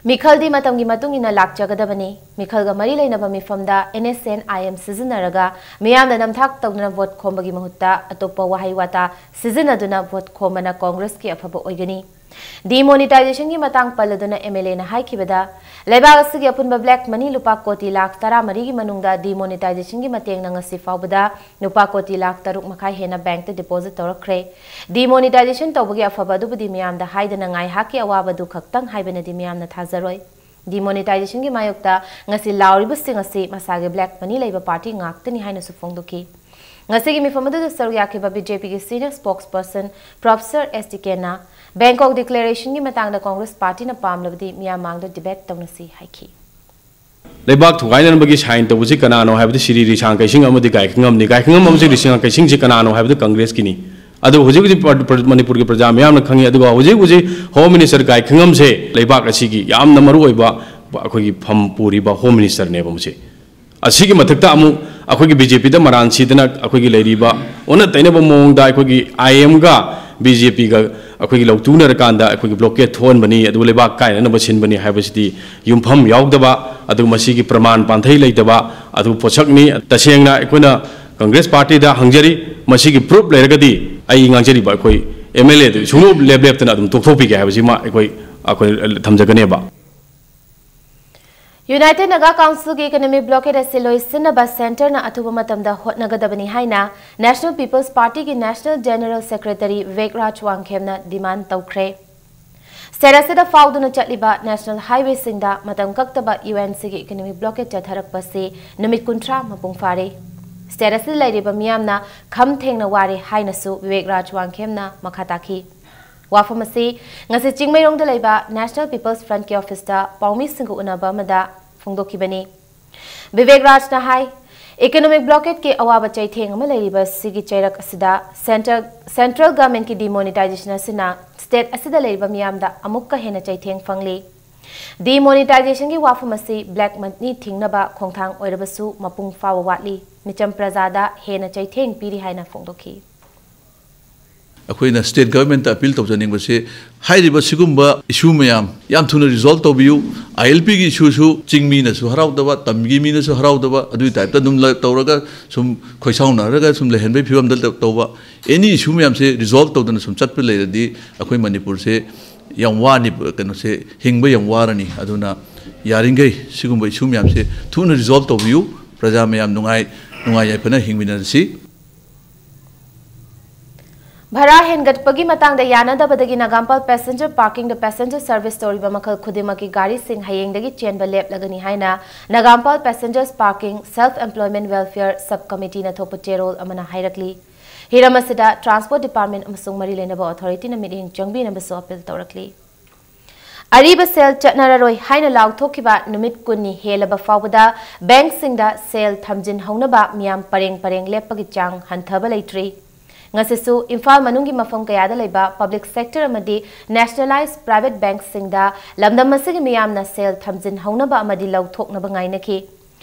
ꯃꯤꯈꯜꯗꯤ ꯃꯇꯝꯒꯤ ꯃꯇꯨꯡ ꯏꯟꯅ ꯂꯥꯛꯆꯒꯗꯕꯅꯤ꯫ ꯃꯤꯈꯜꯒ ꯃꯔꯤ ꯂꯩꯅꯕ ꯃꯤꯐꯝꯗ NSCN-IM ꯁꯤꯖꯤꯟꯅꯔꯒ ꯃꯤꯌꯥꯝꯗ ꯅꯝꯊꯥꯛ ꯇꯧꯗꯨꯅ vote ꯈꯣꯝꯕꯒꯤ ꯃꯍꯨꯠꯇ ꯑꯇꯣꯞꯄ ꯋꯥꯍꯩ ꯋꯥꯇꯥ ꯁꯤꯖꯤꯟꯅꯗꯨꯅ vote ꯈꯣꯝꯕꯅ ꯀꯣꯡꯒ꯭ꯔꯦꯁꯀꯤ ꯑꯐꯕ ꯑꯣꯏꯒꯅꯤ꯫ Demonetizationꯒꯤ ꯃꯇꯥꯡ ꯄꯜꯂꯗꯨꯅ MLAꯅ ꯍꯥꯏꯈꯤꯕꯗ, ꯂꯩꯕꯥꯛ ꯑꯁꯤꯒꯤ ꯑꯄꯨꯟꯕ black money ꯂꯨꯄꯥ ꯀꯣꯇꯤ ꯂꯥꯈ ꯇꯔꯥꯃꯔꯤꯒꯤ ꯃꯅꯨꯡꯗ demonetizationꯒꯤ ꯃꯇꯦꯡꯅ ꯉꯁꯤ ꯐꯥꯎꯕꯗ ꯂꯨꯄꯥ ꯀꯣꯇꯤ ꯂꯥꯈ ꯇꯔꯨꯛ ꯃꯈꯥꯏ ꯍꯦꯟꯅ bankꯇ deposit ꯇꯧꯔꯛꯈ꯭ꯔꯦ꯫ Demonetization ꯇꯧꯕꯒꯤ ꯑꯐꯕ ꯑꯗꯨꯕꯨꯗꯤ ꯃꯤꯌꯥꯝꯗ ꯍꯥꯏꯗꯅ ꯉꯥꯏꯍꯥꯛꯀꯤ ꯑꯋꯥꯕꯗꯨ ꯈꯛꯇꯪ ꯍꯥꯏꯕꯅꯗꯤ ꯃꯤꯌꯥꯝꯅ ꯊꯥꯖꯔꯣꯏ꯫ Demonetizationꯒꯤ ꯃꯥꯌꯣꯛꯇ ꯉꯁꯤ ꯂꯥꯎꯔꯤꯕꯁꯤꯡ ꯑꯁꯤ ꯃꯁꯥꯒꯤ black money ꯂꯩꯕ party ꯉꯥꯛꯇꯅꯤ ꯍꯥꯏꯅꯁꯨ ꯐꯣꯡꯗꯣꯛꯈꯤ꯫ ꯉꯁꯤꯒꯤ ꯃꯤꯐꯝ ꯑꯗꯨꯗ ꯁꯔꯨꯛ ꯌꯥꯈꯤꯕ BJPꯒꯤ senior spokesperson Professor S T Kena Bangkok Declarationꯒꯤ ꯃꯇꯥꯡꯗ Congress partyꯅ ꯄꯥꯝꯂꯕꯗꯤ ꯃꯤꯌꯥꯝ ꯃꯥꯡꯗ debate ꯇꯧꯅꯁꯤ ꯍꯥꯏꯈꯤ꯫ ꯂꯩꯕꯥꯛ ꯊꯨꯒꯥꯏꯅꯅꯕꯒꯤ sign ꯇꯧꯕꯁꯤ ꯀꯅꯥꯅꯣ ꯍꯥꯏꯕꯗꯤ ꯁ꯭ꯔꯤ ꯔꯤꯁꯥꯡ ꯀꯩꯁꯤꯡ ꯑꯃꯗꯤ ꯒꯥꯏꯈꯪꯉꯝꯅꯤ꯫ ꯒꯥꯏꯈꯪꯉꯝ ꯑꯃꯁꯨꯡ ꯔꯤꯁꯥꯡ ꯀꯩꯁꯤꯡꯁꯤ ꯀꯅꯥꯅꯣ ꯍꯥꯏꯕꯗꯤ Congressꯀꯤꯅꯤ꯫ ꯑꯗꯨ ꯍꯧꯖꯤꯛ ꯍꯧꯖꯤꯛ ꯄ꯭ꯔ-, ꯄ꯭ꯔ-, ꯃꯅꯤꯄꯨꯔꯒꯤ ꯄ꯭ꯔꯖꯥ ꯃꯤꯌꯥꯝꯅ ꯈꯪꯉꯤ꯫ ꯑꯗꯨꯒ ꯍꯧꯖꯤꯛ ꯍꯧꯖꯤꯛ Home Minister ꯒꯥꯏꯈꯪꯉꯝꯁꯦ ꯂꯩꯕꯥꯛ ꯑꯁꯤꯒꯤ ꯌꯥꯝꯅ ꯃꯔꯨ ꯑꯣꯏꯕ ꯑꯩꯈꯣꯏꯒꯤ ꯐꯝ ꯄꯨꯔꯤꯕ Home Ministerꯅꯦꯕ ꯃꯁꯤ꯫ ꯑꯁꯤꯒꯤ ꯃꯊꯛꯇ ꯑꯃꯨꯛ ꯑꯩꯈꯣꯏꯒꯤ BJPꯗ ꯃꯔꯥꯟ ꯁꯤꯗꯅ ꯑꯩꯈꯣꯏꯒꯤ ꯂꯩꯔꯤꯕ ꯑꯣꯟꯅ ꯇꯩꯅꯕ ꯃꯑꯣꯡꯗ ꯑꯩꯈꯣꯏꯒꯤ IMꯒ BJPꯒ ꯑꯩꯈꯣꯏꯒꯤ ꯂꯧꯇꯨꯅꯔꯀꯥꯟꯗ ꯑꯩꯈꯣꯏꯒꯤ blockade ꯊꯣꯛꯍꯟꯕꯅꯤ, ꯑꯗꯨꯒ ꯂꯩꯕꯥꯛ ꯀꯥꯏꯅꯅꯕ ꯁꯤꯟꯕꯅꯤ ꯍꯥꯏꯕꯁꯤꯗꯤ ꯌꯨꯝꯐꯝ ꯌꯥꯎꯗꯕ, ꯑꯗꯨꯒ ꯃꯁꯤꯒꯤ ꯄ꯭ꯔꯃꯥꯟ ꯄꯥꯟꯊꯩ ꯂꯩꯇꯕ ꯑꯗꯨ ꯄꯣꯠꯁꯛꯅꯤ꯫ ꯇꯁꯦꯡꯅ ꯑꯩꯈꯣꯏꯅ Congress partyꯗ ꯍꯪꯖꯔꯤ, ꯃꯁꯤꯒꯤ proof ꯂꯩꯔꯒꯗꯤ ꯑꯩ ꯉꯥꯡꯖꯔꯤꯕ ꯑꯩꯈꯣꯏ MLAꯗꯨ ꯁꯨꯡꯂꯦꯞ ꯂꯦꯞ ꯂꯦꯞꯇꯅ ꯑꯗꯨꯝ ꯇꯣꯛꯊꯣꯛꯄꯤꯒꯦ ꯍꯥꯏꯕꯁꯤꯃ ꯑꯩꯈꯣꯏ, ꯑꯩꯈꯣꯏ ꯊꯝꯖꯒꯅꯦꯕ꯫ United Naga Councilꯒꯤ economic blockade ꯑꯁꯤ ꯂꯣꯏꯁꯤꯟꯅꯕ centreꯅ ꯑꯊꯨꯕ ꯃꯇꯝꯗ ꯍꯣꯠꯅꯒꯗꯕꯅꯤ ꯍꯥꯏꯅ National People's Partyꯒꯤ National General Secretary Vivek ꯔꯥꯖ ꯋꯥꯡꯈꯦꯝꯅ demand ꯇꯧꯈ꯭ꯔꯦ꯫ State ꯑꯁꯤꯗ ꯐꯥꯎꯗꯨꯅ ꯆꯠꯂꯤꯕ national highwayꯁꯤꯡꯗ ꯃꯇꯝ ꯀꯛꯇꯕ UNCꯒꯤ economic blockade ꯆꯠꯊꯔꯛꯄꯁꯤ ꯅꯨꯃꯤꯠ ꯀꯨꯟꯊ꯭ꯔꯥ ꯃꯄꯨꯡ ꯐꯥꯔꯦ꯫ State ꯑꯁꯤꯗ ꯂꯩꯔꯤꯕ ꯃꯤꯌꯥꯝꯅ ꯈꯝ ꯊꯦꯡꯅ ꯋꯥꯔꯦ ꯍꯥꯏꯅꯁꯨ ꯚꯤꯕꯦꯛ ꯔꯥꯖ ꯋꯥꯡꯈꯦꯝꯅ ꯃꯈꯥ ꯇꯥꯈꯤ꯫ ꯋꯥꯐꯝ ꯑꯁꯤ ꯉꯁꯤ ꯆꯤꯡꯃꯩꯔꯣꯡꯗ ꯂꯩꯕ National People's Frontꯀꯤ officeꯇ ꯄꯥꯎꯃꯤꯁꯤꯡꯒ ꯎꯅꯕ ꯑꯃꯗ ꯐꯣꯡꯗꯣꯛꯈꯤꯕꯅꯤ꯫ ꯚꯤꯕꯦꯛ ꯔꯥꯖꯅ ꯍꯥꯏ, economic blockadeꯀꯤ ꯑꯋꯥꯕ ꯆꯩꯊꯦꯡ ꯑꯃ ꯂꯩꯔꯤꯕ ꯑꯁꯤꯒꯤ ꯆꯩꯔꯛ ꯑꯁꯤꯗ central, central governmentꯀꯤ demonetization ꯑꯁꯤꯅ state ꯑꯁꯤꯗ ꯂꯩꯔꯤꯕ ꯃꯤꯌꯥꯝꯗ ꯑꯃꯨꯛꯀ ꯍꯦꯟꯅ ꯆꯩꯊꯦꯡ ꯐꯪꯂꯤ꯫ Demonetizationꯒꯤ ꯋꯥꯐꯝ ꯑꯁꯤ black money ꯊꯤꯡꯅꯕ ꯈꯣꯡꯊꯥꯡ ꯑꯣꯏꯔꯕꯁꯨ ꯃꯄꯨꯡ ꯐꯥꯕ ꯋꯥꯠꯂꯤ꯫ ꯃꯤꯆꯝ ꯄ꯭ꯔꯖꯥꯗ ꯍꯦꯟꯅ ꯆꯩꯊꯦꯡ ꯄꯤꯔꯤ ꯍꯥꯏꯅ ꯐꯣꯡꯗꯣꯛꯈꯤ꯫ ꯑꯩꯈꯣꯏꯅ state governmentꯇ appeal ꯇꯧꯖꯅꯤꯡꯕꯁꯦ, ꯍꯥꯏꯔꯤꯕ ꯁꯤꯒꯨꯝꯕ issue ꯃꯌꯥꯝ ꯌꯥꯝ ꯊꯨꯅ resolve ꯇꯧꯕꯤꯌꯨ꯫ ILPꯒꯤ issueꯁꯨ ꯆꯤꯡ ꯃꯤꯅꯁꯨ ꯍꯔꯥꯎꯗꯕ, ꯇꯝꯒꯤ ꯃꯤꯅꯁꯨ ꯍꯔꯥꯎꯗꯕ, ꯑꯗꯨꯒꯤ typeꯇ ꯑꯗꯨꯝ ꯂ-, ꯇꯧꯔꯒ ꯁꯨꯝ ꯈꯣꯏꯁꯥꯎꯅꯔꯒ ꯁꯨꯝ ꯂꯩꯍꯟꯕꯒꯤ ꯐꯤꯕꯝꯗ ꯇꯧꯕ꯫ Any issue ꯃꯌꯥꯝꯁꯦ resolve ꯇꯧꯗꯅ ꯁꯨꯝ ꯆꯠꯄ ꯂꯩꯔꯗꯤ ꯑꯩꯈꯣꯏ ꯃꯅꯤꯄꯨꯔꯁꯦ ꯌꯥꯝ ꯋꯥꯅꯤ, ꯀꯩꯅꯣꯁꯦ, ꯍꯤꯡꯕ ꯌꯥꯝ ꯋꯥꯔꯅꯤ꯫ ꯑꯗꯨꯅ ꯌꯥꯔꯤꯈꯩ ꯁꯤꯒꯨꯝꯕ issue ꯃꯌꯥꯝꯁꯦ ꯊꯨꯅ resolve ꯇꯧꯕꯤꯌꯨ꯫ ꯄ꯭ꯔꯖꯥ ꯃꯌꯥꯝ ꯅꯨꯡꯉꯥꯏ, ꯅꯨꯡꯉꯥꯏ ꯌꯥꯏꯐꯅ ꯍꯤꯡꯃꯤꯟꯅꯔꯁꯤ꯫ ꯚꯔꯥ ꯍꯦꯟꯒꯠꯄꯒꯤ ꯃꯇꯥꯡꯗ ꯌꯥꯅꯗꯕꯗꯒꯤ ꯅꯥꯒꯥꯝꯄꯥꯜ ꯄꯦꯁꯦꯟꯖꯔ ꯄꯥꯔꯀꯤꯡꯗ ꯄꯦꯁꯦꯟꯖꯔ ꯁꯔꯚꯤꯁ ꯇꯧꯔꯤꯕ ꯃꯈꯜ ꯈꯨꯗꯤꯡꯃꯛꯀꯤ ꯒꯥꯔꯤꯁꯤꯡ ꯍꯌꯦꯡꯗꯒꯤ ꯆꯦꯟꯕ ꯂꯦꯞꯂꯒꯅꯤ ꯍꯥꯏꯅ ꯅꯥꯒꯥꯝꯄꯥꯜ ꯄꯦꯁꯦꯟꯖꯔꯁ ꯄꯥꯔꯀꯤꯡ ꯁꯦꯜꯐ ꯑꯦꯝꯄ꯭ꯂꯣꯏꯃꯦꯟꯠ ꯋꯦꯜꯐꯤꯌꯔ ꯁꯕ ꯀꯃꯤꯇꯤꯅ ꯊꯣꯛꯄ ꯆꯦꯔꯣꯜ ꯑꯃꯅ ꯍꯥꯏꯔꯛꯂꯤ꯫ ꯍꯤꯔꯝ ꯑꯁꯤꯗ ꯇ꯭ꯔꯥꯟꯁꯄꯣꯔꯠ ꯗꯤꯄꯥꯔꯠꯃꯦꯟꯠ ꯑꯃꯁꯨꯡ ꯃꯔꯤ ꯂꯩꯅꯕ ꯑꯣꯊꯣꯔꯤꯇꯤꯅ ꯃꯤꯠꯌꯦꯡ ꯆꯪꯕꯤꯅꯕꯁꯨ ꯑꯄꯤꯜ ꯇꯧꯔꯛꯂꯤ꯫ ꯑꯔꯤꯕ ꯁꯦꯜ ꯆꯠꯅꯔꯔꯣꯏ ꯍꯥꯏꯅ ꯂꯥꯎꯊꯣꯛꯈꯤꯕ ꯅꯨꯃꯤꯠ ꯀꯨꯟꯅꯤ ꯍꯦꯜꯂꯕ ꯐꯥꯎꯕꯗ ꯕꯦꯡꯛꯁꯤꯡꯗ ꯁꯦꯜ ꯊꯝꯖꯤꯟꯍꯧꯅꯕ ꯃꯤꯌꯥꯝ ꯄꯔꯦꯡ ꯄꯔꯦꯡ ꯂꯦꯞꯄꯒꯤ ꯆꯥꯡ ꯍꯟꯊꯕ ꯂꯩꯇ꯭ꯔꯤ꯫ ꯉꯁꯤꯁꯨ ꯏꯝꯐꯥꯜ ꯃꯅꯨꯡꯒꯤ ꯃꯐꯝ ꯀꯌꯥꯗ ꯂꯩꯕ ꯄꯕ꯭ꯂꯤꯛ ꯁꯦꯛꯇꯔ ꯑꯃꯗꯤ ꯅꯦꯁꯅꯦꯂꯥꯏꯖ ꯄ꯭ꯔꯥꯏꯚꯦꯠ ꯕꯦꯡꯛꯁꯤꯡꯗ ꯂꯝꯗꯝ ꯑꯁꯤꯒꯤ ꯃꯤꯌꯥꯝꯅ ꯁꯦꯜ ꯊꯝꯖꯤꯟꯍꯧꯅꯕ ꯑꯃꯗꯤ ꯂꯧꯊꯣꯛꯅꯕ ꯉꯥꯏꯅꯈꯤ꯫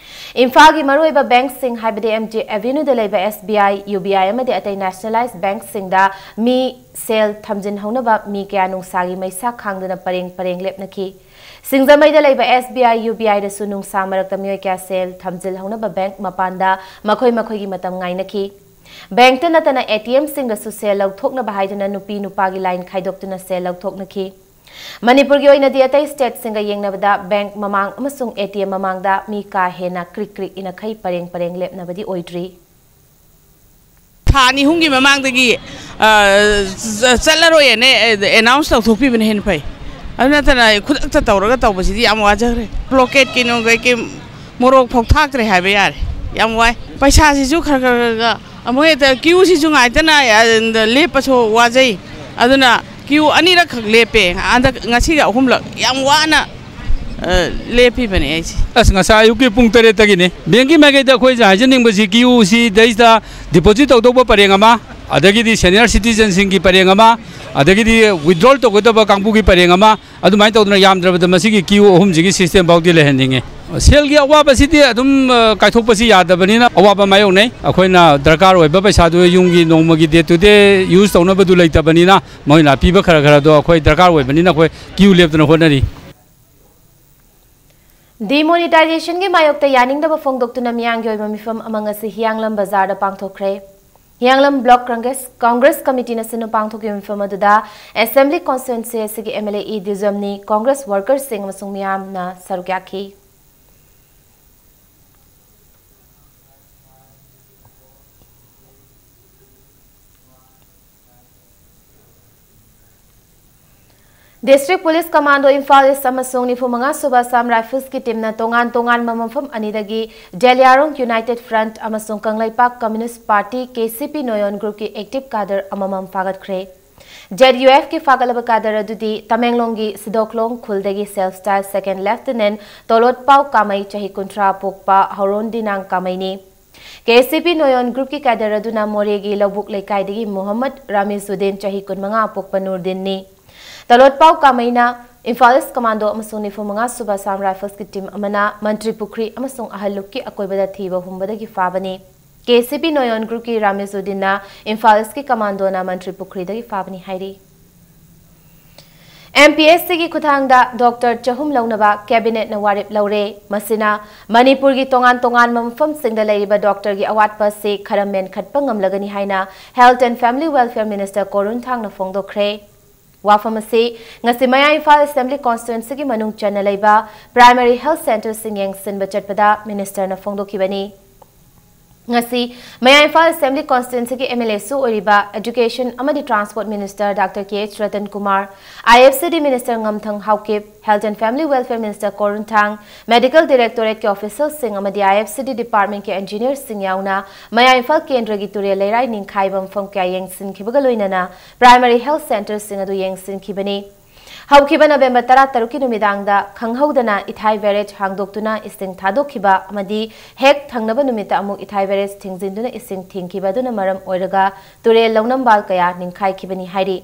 ꯏꯝꯐꯥꯜꯒꯤ ꯃꯔꯨꯑꯣꯏꯕ ꯕꯦꯡꯛꯁꯤꯡ ꯍꯥꯏꯕꯗꯤ ꯑꯦꯝ ꯖꯦ ꯑꯦꯚꯦꯅ꯭ꯌꯨꯗ ꯂꯩꯕ ꯑꯦꯁ ꯕꯤ ꯑꯥꯏ, ꯌꯨ ꯕꯤ ꯑꯥꯏ ꯑꯃꯗꯤ ꯑꯇꯩ ꯅꯦꯁꯅꯦꯂꯥꯏꯖ ꯕꯦꯡꯛꯁꯤꯡꯗ ꯃꯤ ꯁꯦꯜ ꯊꯝꯖꯤꯟꯍꯧꯅꯕ ꯃꯤ ꯀꯌꯥ ꯅꯨꯡꯁꯥꯒꯤ ꯃꯩꯁꯥ ꯈꯥꯡꯗꯨꯅ ꯄꯔꯦꯡ ꯄꯔꯦꯡ ꯂꯦꯞꯅꯈꯤ꯫ ꯁꯤꯡꯖꯃꯩꯗ ꯂꯩꯕ ꯑꯦꯁ ꯕꯤ ꯑꯥꯏ, ꯌꯨ ꯕꯤ ꯑꯥꯏꯗꯁꯨ ꯅꯨꯡꯁꯥ ꯃꯔꯛꯇ ꯃꯤꯑꯣꯏ ꯀꯌꯥ ꯁꯦꯜ ꯊꯝꯖꯤꯜꯍꯧꯅꯕ ꯕꯦꯡꯛ ꯃꯄꯥꯟꯗ ꯃꯈꯣꯏ ꯃꯈꯣꯏꯒꯤ ꯃꯇꯝ ꯉꯥꯏꯅꯈꯤ꯫ ꯕꯦꯡꯛꯇ ꯅꯠꯇꯅ ꯑꯦ ꯇꯤ ꯑꯦꯝꯁꯤꯡꯗꯁꯨ ꯁꯦꯜ ꯂꯧꯊꯣꯛꯅꯕ ꯍꯥꯏꯗꯨꯅ ꯅꯨꯄꯤ ꯅꯨꯄꯥꯒꯤ ꯂꯥꯏꯟ ꯈꯥꯏꯗꯣꯛꯇꯨꯅ ꯁꯦꯜ ꯂꯧꯊꯣꯛꯅꯈꯤ꯫ ꯃꯅꯤꯄꯨꯔꯒꯤ ꯑꯣꯏꯅꯗꯤ ꯑꯇꯩ ꯁ꯭ꯇꯦꯠꯁꯤꯡꯒ ꯌꯦꯡꯅꯕꯗ ꯕꯦꯡꯛ ꯃꯃꯥꯡ ꯑꯃꯁꯨꯡ ꯑꯦ ꯇꯤ ꯑꯦꯝ ꯃꯃꯥꯡꯗ ꯃꯤ ꯀꯥ ꯍꯦꯟꯅ ꯀ꯭ꯔꯤꯛ ꯀ꯭ꯔꯤꯛ ꯏꯅꯈꯩ ꯄꯔꯦꯡ ꯄꯔꯦꯡ ꯂꯦꯞꯅꯕꯗꯤ ꯑꯣꯏꯗ꯭ꯔꯤ꯫ ꯊꯥ ꯑꯅꯤ ꯑꯍꯨꯝꯒꯤ ꯃꯃꯥꯡꯗꯒꯤ, ꯑ, ꯆ-, ꯆꯠꯂꯔꯣꯏꯅ, ꯑ, ꯑꯦꯅꯥꯎꯟꯁ ꯇꯧꯊꯣꯛꯄꯤꯕꯅ ꯍꯦꯟꯅ ꯐꯩ꯫ ꯑꯗꯨ ꯅꯠꯇꯅ ꯈꯨꯗꯛꯇ ꯇꯧꯔꯒ ꯇꯧꯕꯁꯤꯗꯤ ꯌꯥꯝ ꯋꯥꯖꯈ꯭ꯔꯦ꯫ ꯕ꯭ꯂꯣꯀꯦꯠꯀꯤ ꯅꯨꯡ ꯀꯩꯀꯩ ꯃꯣꯔꯣꯛ ꯐꯥꯎ ꯊꯥꯛꯇ꯭ꯔꯦ ꯍꯥꯏꯕ ꯌꯥꯔꯦ꯫ ꯌꯥꯝ ꯋꯥꯏ꯫ ꯄꯩꯁꯥꯁꯤꯁꯨ ꯈꯔ ꯈꯔ ꯈꯔ ꯈꯔ ꯑꯃꯨꯛ ꯍꯦꯛꯇ ꯀ꯭ꯌꯨꯁꯤꯁꯨ ꯉꯥꯏꯇꯅ, ꯑ, ꯂꯦꯞꯄꯁꯨ ꯋꯥꯖꯩ꯫ ꯑꯗꯨꯅ ꯀ꯭ꯌꯨ ꯑꯅꯤꯔꯛꯈꯛ ꯂꯦꯞꯄꯦ꯫ ꯍꯟꯗꯛ ꯉꯁꯤꯒ ꯑꯍꯨꯝꯂꯛ ꯌꯥꯝ ꯋꯥꯅ, ꯑ, ꯂꯦꯞꯄꯤꯕꯅꯦ ꯑꯩꯁꯦ꯫ ꯑꯁ, ꯉꯁꯥꯏ ꯑꯌꯨꯛꯀꯤ ꯄꯨꯡ ꯇꯔꯦꯠꯇꯒꯤꯅꯦ꯫ ꯕꯦꯡꯛꯀꯤ ꯃꯥꯏꯀꯩꯗ ꯑꯩꯈꯣꯏꯅ ꯍꯥꯏꯖꯅꯤꯡꯕꯁꯤ ꯀ꯭ꯌꯨ ꯁꯤꯗꯩꯁꯤꯗ ꯗꯤꯄꯣꯖꯤꯠ ꯇꯧꯗꯧꯕ ꯄꯔꯦꯡ ꯑꯃ, ꯑꯗꯒꯤꯗꯤ ꯁꯦꯅꯤꯌꯔ ꯁꯤꯇꯤꯖꯟꯁꯤꯡꯒꯤ ꯄꯔꯦꯡ ꯑꯃ, ꯑꯗꯒꯤꯗꯤ ꯋꯤꯗ꯭ꯔꯣꯜ ꯇꯧꯒꯗꯕ ꯀꯥꯡꯕꯨꯒꯤ ꯄꯔꯦꯡ ꯑꯃ, ꯑꯗꯨꯃꯥꯏꯅ ꯇꯧꯗꯅ ꯌꯥꯝꯗ꯭ꯔꯕꯗ ꯃꯁꯤꯒꯤ ꯀ꯭ꯌꯨ ꯑꯍꯨꯝꯁꯤꯒꯤ ꯁꯤꯁꯇꯦꯝ ꯐꯥꯎꯗꯤ ꯂꯩꯍꯟꯅꯤꯡꯉꯤ꯫ ꯁꯦꯜꯒꯤ ꯑꯋꯥꯕꯁꯤꯗꯤ ꯑꯗꯨꯝ, ꯑ, ꯀꯥꯏꯊꯣꯛꯄꯁꯤ ꯌꯥꯗꯕꯅꯤꯅ ꯑꯋꯥꯕ ꯃꯥꯌꯣꯛꯅꯩ꯫ ꯑꯩꯈꯣꯏꯅ ꯗꯔꯀꯥꯔ ꯑꯣꯏꯕ ꯄꯩꯁꯥꯗꯨ ꯌꯨꯝꯒꯤ ꯅꯣꯡꯃꯒꯤ ꯗꯦ ꯇꯨ ꯗꯦ ꯌꯨꯁ ꯇꯧꯅꯕꯗꯨ ꯂꯩꯇꯕꯅꯤꯅ ꯃꯣꯏꯅ ꯑꯄꯤꯕ ꯈꯔ ꯈꯔꯗꯣ ꯑꯩꯈꯣꯏ ꯗꯔꯀꯥꯔ ꯑꯣꯏꯕꯅꯤꯅ ꯑꯩꯈꯣꯏ ꯀ꯭ꯌꯨ ꯂꯦꯞꯇꯅ ꯍꯣꯠꯅꯔꯤ꯫ ꯗꯤꯃꯣꯅꯤꯇꯥꯏꯖꯦꯁꯟꯒꯤ ꯃꯥꯌꯣꯛꯇ ꯌꯥꯅꯤꯡꯗꯕ ꯐꯣꯡꯗꯣꯛꯇꯨꯅ ꯃꯤꯌꯥꯝꯒꯤ ꯑꯣꯏꯕ ꯃꯤꯐꯝ ꯑꯃ ꯉꯁꯤ ꯍꯤꯌꯥꯡꯂꯝ ꯕꯖꯥꯔꯗ ꯄꯥꯡꯊꯣꯛꯈ꯭ꯔꯦ꯫ ꯍꯤꯌꯥꯡꯂꯝ ꯕ꯭ꯂꯣꯛ ꯀꯪꯒ꯭ꯔꯦꯁ, ꯀꯪꯒ꯭ꯔꯦꯁ ꯀꯝꯃꯤꯇꯤꯅ ꯁꯤꯟꯗꯨꯅ ꯄꯥꯡꯊꯣꯛꯈꯤꯕ ꯃꯤꯐꯝ ꯑꯗꯨꯗ ꯑꯦꯁꯦꯝꯕ꯭ꯂꯤ ꯀꯣꯟꯁꯇꯤꯇ꯭ꯋꯦꯟꯁꯤ ꯑꯁꯤꯒꯤ M L A E ꯗꯤꯖꯝꯅꯤ, Congress ꯋꯥꯔꯀꯔꯁꯤꯡ ꯑꯃꯁꯨꯡ ꯃꯤꯌꯥꯝꯅ ꯁꯔꯨꯛ ꯌꯥꯈꯤ꯫ District Police Commando Imphal East ꯑꯃꯁꯨꯡ ꯅꯤꯐꯨ ꯃꯉꯥ ꯁꯨꯕ Assam Rifles ꯀꯤ team ꯅ ꯇꯣꯉꯥꯟ ꯇꯣꯉꯥꯟꯕ ꯃꯐꯝ ꯑꯅꯤꯗꯒꯤ ꯖꯦꯂꯤꯌꯥꯡꯔꯣꯡ United Front ꯑꯃꯁꯨꯡ Kangleipak Communist Party, K C P Noyon Group ꯀꯤ active cadre ꯑꯃꯃꯝ ꯐꯥꯒꯠꯈ꯭ꯔꯦ꯫ Z U F ꯀꯤ ꯐꯥꯒꯠꯂꯕ cadre ꯑꯗꯨꯗꯤ ꯇꯃꯦꯡꯂꯣꯡꯒꯤ ꯁꯤꯗꯣꯛꯂꯣꯡ ꯈꯨꯜꯗꯒꯤ Self Style Second Lieutenant ꯇꯣꯂꯣꯠꯄꯥꯎ ꯀꯥꯃꯩ, ꯆꯍꯤ ꯀꯨꯟꯊ꯭ꯔꯥ, ꯄꯣꯛꯄ ꯍꯧꯔꯣꯟ ꯗꯤꯅꯥꯡ ꯀꯥꯃꯩꯅꯤ꯫ K C P Noyon Group ꯀꯤ cadre ꯑꯗꯨꯅ ꯃꯣꯔꯦꯒꯤ ꯂꯧꯕꯨꯛ ꯂꯩꯀꯥꯏꯗꯒꯤ ꯃꯨꯍꯝꯃꯗ ꯔꯥꯃꯤꯖꯨꯗꯤꯟ, ꯆꯍꯤ ꯀꯨꯟꯃꯉꯥ, ꯄꯣꯛꯄ ꯅꯨꯔꯗꯤꯟꯅꯤ꯫ ꯇꯣꯂꯣꯠꯄꯥꯎ ꯀꯥꯃꯩꯅ ꯏꯝꯐꯥꯜ East Commando ꯑꯃꯁꯨꯡ ꯅꯤꯐꯨ ꯃꯉꯥ ꯁꯨꯕ Assam Rifles ꯀꯤ team ꯑꯃꯅ ꯃꯟꯇ꯭ꯔꯤ ꯄꯨꯈ꯭ꯔꯤ ꯑꯃꯁꯨꯡ ꯑꯍꯜ ꯂꯨꯞꯀꯤ ꯑꯀꯣꯏꯕꯗ ꯊꯤꯕ ꯍꯨꯝꯕꯗꯒꯤ ꯐꯥꯕꯅꯤ꯫ K C P Noyon Group ꯀꯤ ꯔꯥꯃꯤꯖꯨꯗꯤꯟꯅ ꯏꯝꯐꯥꯜ East ꯀꯤ commando ꯅ ꯃꯟꯇ꯭ꯔꯤ ꯄꯨꯈ꯭ꯔꯤꯗꯒꯤ ꯐꯥꯕꯅꯤ ꯍꯥꯏꯔꯤ꯫ M P S C ꯒꯤ ꯈꯨꯠꯊꯥꯡꯗ doctor ꯆꯍꯨꯝ ꯂꯧꯅꯕ cabinet ꯅ ꯋꯥꯔꯦꯞ ꯂꯧꯔꯦ꯫ ꯃꯁꯤꯅ ꯃꯅꯤꯄꯨꯔꯒꯤ ꯇꯣꯉꯥꯟ ꯇꯣꯉꯥꯟꯕ ꯃꯐꯝꯁꯤꯡꯗ ꯂꯩꯔꯤꯕ doctor ꯒꯤ ꯑꯋꯥꯠꯄ ꯑꯁꯤ ꯈꯔ ꯃꯦꯟꯈꯠꯄ ꯉꯝꯂꯒꯅꯤ ꯍꯥꯏꯅ Health and Family Welfare Minister ꯀꯣꯔꯨꯟ ꯊꯥꯡꯅ ꯐꯣꯡꯗꯣꯛꯈ꯭ꯔꯦ꯫ ꯋꯥꯐꯝ ꯑꯁꯤ ꯉꯁꯤ ꯃꯌꯥꯏ ꯏꯝꯐꯥꯜ Assembly Constituency ꯒꯤ ꯃꯅꯨꯡ ꯆꯟꯅ ꯂꯩꯕ primary health centre ꯁꯤꯡ ꯌꯦꯡꯁꯤꯟꯕ ꯆꯠꯄꯗ minister ꯅ ꯐꯣꯡꯗꯣꯛꯈꯤꯕꯅꯤ꯫ ꯉꯁꯤ ꯃꯌꯥꯏ ꯏꯝꯐꯥꯜ Assembly Constituency ꯒꯤ M L A ꯁꯨ ꯑꯣꯏꯔꯤꯕ Education ꯑꯃꯗꯤ Transport Minister Doctor K H Ratan Kumar, I F C D Minister ꯉꯝꯊꯪ Haokip, Health and Family Welfare Minister ꯀꯣꯔꯨꯟ ꯊꯥꯡ, Medical Directorate ꯀꯤ official ꯁꯤꯡ ꯑꯃꯗꯤ I F C D department ꯀꯤ engineer ꯁꯤꯡ ꯌꯥꯎꯅ ꯃꯌꯥꯏ ꯏꯝꯐꯥꯜ ꯀꯦꯟꯗ꯭ꯔꯒꯤ ꯇꯨꯔꯦꯜ ꯂꯩꯔꯥꯏ ꯅꯤꯡꯈꯥꯏꯕ ꯃꯐꯝ ꯀꯌꯥ ꯌꯦꯡꯁꯤꯟꯈꯤꯕꯒ ꯂꯣꯏꯅꯅ primary health centre ꯁꯤꯡ ꯑꯗꯨ ꯌꯦꯡꯁꯤꯟꯈꯤꯕꯅꯤ꯫ ꯍꯧꯈꯤꯕ ꯅꯕꯦꯝꯕꯔ ꯇꯔꯥꯇꯔꯨꯛꯀꯤ ꯅꯨꯃꯤꯗꯥꯡꯗ ꯈꯪꯍꯧꯗꯅ ꯏꯊꯥꯏ barrage ꯍꯥꯡꯗꯣꯛꯇꯨꯅ ꯏꯁꯤꯡ ꯊꯥꯗꯣꯛꯈꯤꯕ ꯑꯃꯗꯤ ꯍꯦꯛ ꯊꯪꯅꯕ ꯅꯨꯃꯤꯠꯇ ꯑꯃꯨꯛ ꯏꯊꯥꯏ barrage ꯊꯤꯡꯖꯤꯟꯗꯨꯅ ꯏꯁꯤꯡ ꯊꯤꯡꯈꯤꯕ ꯑꯗꯨꯅ ꯃꯔꯝ ꯑꯣꯏꯔꯒ ꯇꯨꯔꯦꯜ ꯂꯧꯅꯝꯕꯥꯜ ꯀꯌꯥ ꯅꯤꯡꯈꯥꯏꯈꯤꯕꯅꯤ ꯍꯥꯏꯔꯤ꯫